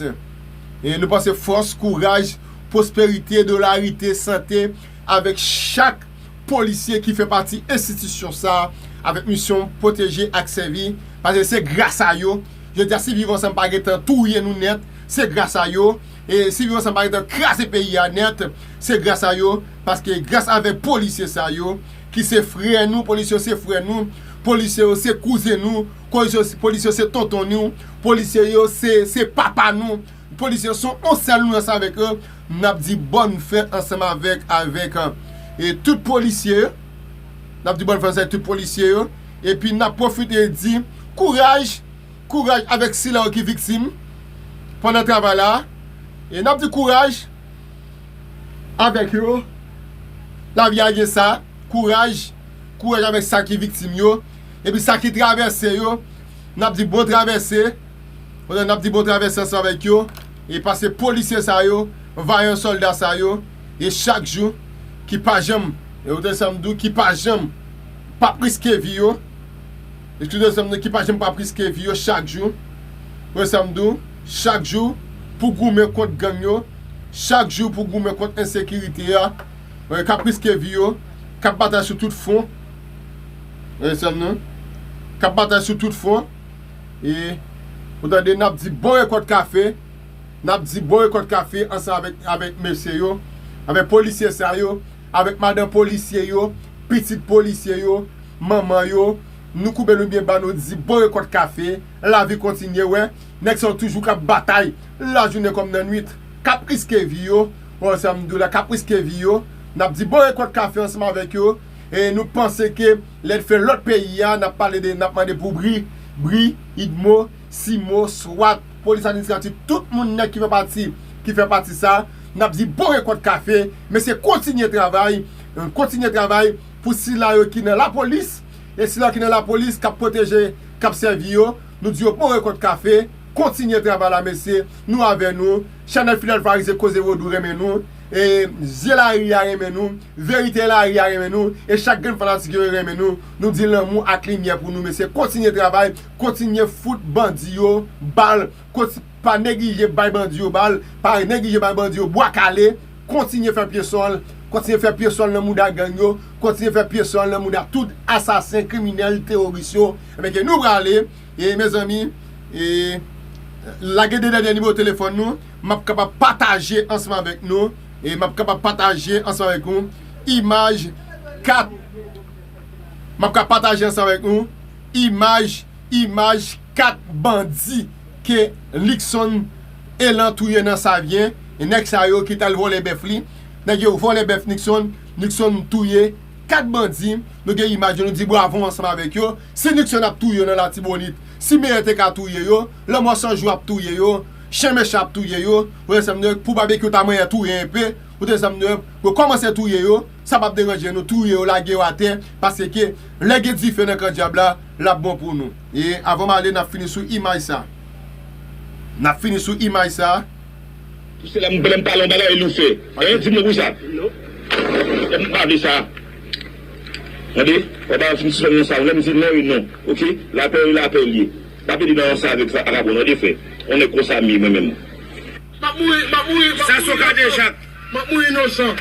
E nou panse fòs, kouraj, pwosperite, dolarite, sante avèk chak polisye ki fè pati enstitisyon sa, avèk misyon pwoteje ak sèvi, paske se gras a yo. Jodi a, si Viv Ansanm pa gentan touye nou nèt, se gras a yo. E si Viv Ansanm pa gentan kraze peyi a nèt, se gras a yo, paske gras avèk polisye sa yo, ki se frè nou, polisye yo se frè nou, polisye yo se kouzen nou, polisye yo, polisye yo se tonton nou, polisye yo se, se papa nou, polisye yo se yon sèl nou ansanm avèk yo, n ap di bòn fèt ansanm avèk, avèk, eh, e tout polisye, n ap di bòn fèt ansanm avèk tout polisye yo, epi n ap pwofite di kouraj, kouraj avèk sila yo ki viktim pandan travay la, e n ap di kouraj avèk yo, lavi a gen sa, kouraj, kouraj avèk sa ki viktim yo, epi sa ki travèse yo, n ap di bon travèse, n ap di bon travèse ansanm avèk yo, e paske polisye sa yo, vayan sòlda sa yo, e chak jou, ki pa janm, e ou tande sa m di w, ki pa janm p ap riske vi yo, eskize zanmi nou ki pa janm p ap riske vi yo chak jou. Wè sa m di w, chak jou, pou goumen kont gang yo, chak jou pou goumen kont ensekirite a, k ap riske vi yo, k ap batay sou tout fwon, k ap batay sou tout fwon, e ou tande n ap di bon rekòt kafe, n ap di bon rekòt kafe ansanm avèk, avèk mesye yo, avèk polisye sa yo, avèk madanm polisye yo, pitit polisye yo, manman yo, nou koube nou byen ba nou di bon rekòt kafe, lavi kontinye, wè, nèg sa yo toujou k ap batay, lajounen kòm nan nwit, k ap riske vi yo, wè sa m di w la, k ap riske vi yo, n ap di bon rekòt kafe ansanm avèk yo, e nou panse ke lè n fè lòt peyi a, n ap pale de, n ap mande pou bri, bri, idmo, simo, swat, polis administratif, tout moun nèg ki fè pati, ki fè pati sa, n ap di bon rekòt kafe, mesye kontinye travay, kontinye travay pou sila yo ki nan lapolis, e sila ki nan lapolis k ap pwoteje, k ap sèvi yo, nou di yo bon rekòt kafe, kontinye travay la mesye, nou avè nou, chanèl Fidèl Farize Koze Vodou renmen nou, e zye lari a renmen nou, verite lari a renmen nou, e chak grenn fanatik yo renmen nou, nou di lanmou ak limyè pou nou mesye, kontinye travay, kontinye fout bandi yo bal, konti, pa neglije bay bandi yo bal, pa neglije bay bandi yo bwa kale, kontinye fè pye sòl, kontinye fè pye sòl nan mouda gang yo, kontinye fè pye sòl nan mouda tout asasen, kriminèl, teworis yo, ebyen ke nou prale, e mezanmi, e lage de dènye nimewo telefòn nou, m ap kapab pataje ansanm avèk nou, e m ap kapab pataje ansanm avèk nou, imaj kat, m ap ka pataje ansanm avèk nou, imaj, imaj kat bandi ke Luckson Elan touye nan Savyen, e nèg sa yo ki t al vòlè bèf li, nèg yo vòlè bèf Luckson, Luckson touye kat bandi, nou gen imaj yo, nou di bravo ansanm avèk yo, si Luckson ap touye yo nan Latibonit, si Meyè te ka touye yo, Lanmò San Jou ap touye yo, Chen Mechan ap touye yo, ou wè sa m di, pou Babekyou ta manyen touye enpe, ou te sa m di, yo kòmanse touye yo, sa p ap deranje nou, touye yo, lage yo atè, paske lè gen dife nan kan dyab la, l ap bon pou nou. E avan m ale, n ap fini sou imaj sa. N ap fini sou imaj sa. Pou se lè m, lè m pale yon bagay, li fè. Hein? Di m non pou sa. Lè m pa vle sa. Tande? Fò pa fin sispann nan sa. Lè m di non, e non. Oke? Lapè, e lapè l ye. Pa pede nan sa avèk sa, vakabon, tande, frè. On nèg konsa m ye, mwen menm. M ap mouri, m ap mouri, m ap mouri inosan. M ap mouri inosan.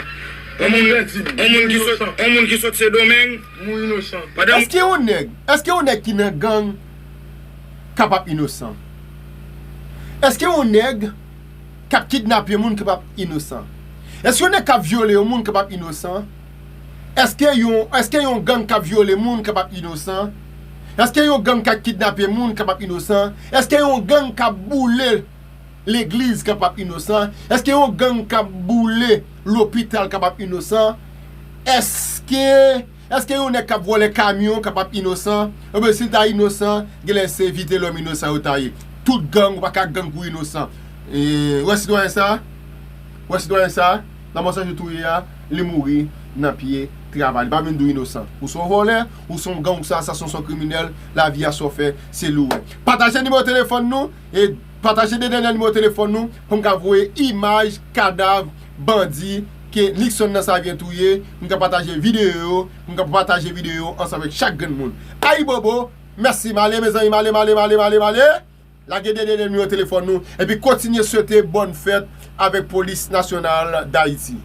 On moun, on moun ki sot, on moun ki sot Sendomeng. M mouri inosan. Pandan Èske yon nèg, èske yon nèg ki nan gang kapab inosan? Èske yon nèg k ap kidnape moun kapab inosan? Èske yon nèg k ap vyole yon moun kapab inosan? Èske yon, èske yon gang k ap vyole moun kapab inosan? Èske yon gang k ap kidnape moun kapab inosan? Èske yon gang k ap boule legliz kapab inosan? Èske yon gang k ap boule lopital kapab inosan? Èske, èske yon nèg k ap vòlè kamyon kapab inosan? Ebyen, si l ta inosan, genlè se Vitelòm inosan yo ta ye. Tout gang, ou pa ka gang pou inosan. E, ou wè sitwayen sa? Ou wè sitwayen sa? Lanmò San Jou touye a, li mouri nan pye travay. Li pa vin di w inosan. Ou se yon vòlè, ou se yon gang, ou se yon asasen, ou se yon kriminèl, lavi a sa w fè, se li w wè. Pataje nimewo telefòn nou, e pataje de dènye nimewo telefòn nou pou m ka voye imaj kadav bandi ke Luckson nan Savyen touye, pou m ka pataje videyo yo, pou m ka pataje videyo yo ansanm avèk chak grenn moun. Ayibobo, mèsi, m ale, mezanmi, m ale, m ale, m ale, m ale, m ale. Lage de dènye nimewo telefòn nou, epi kontinye swete bòn fèt avèk Polis Nasyonal Dayiti.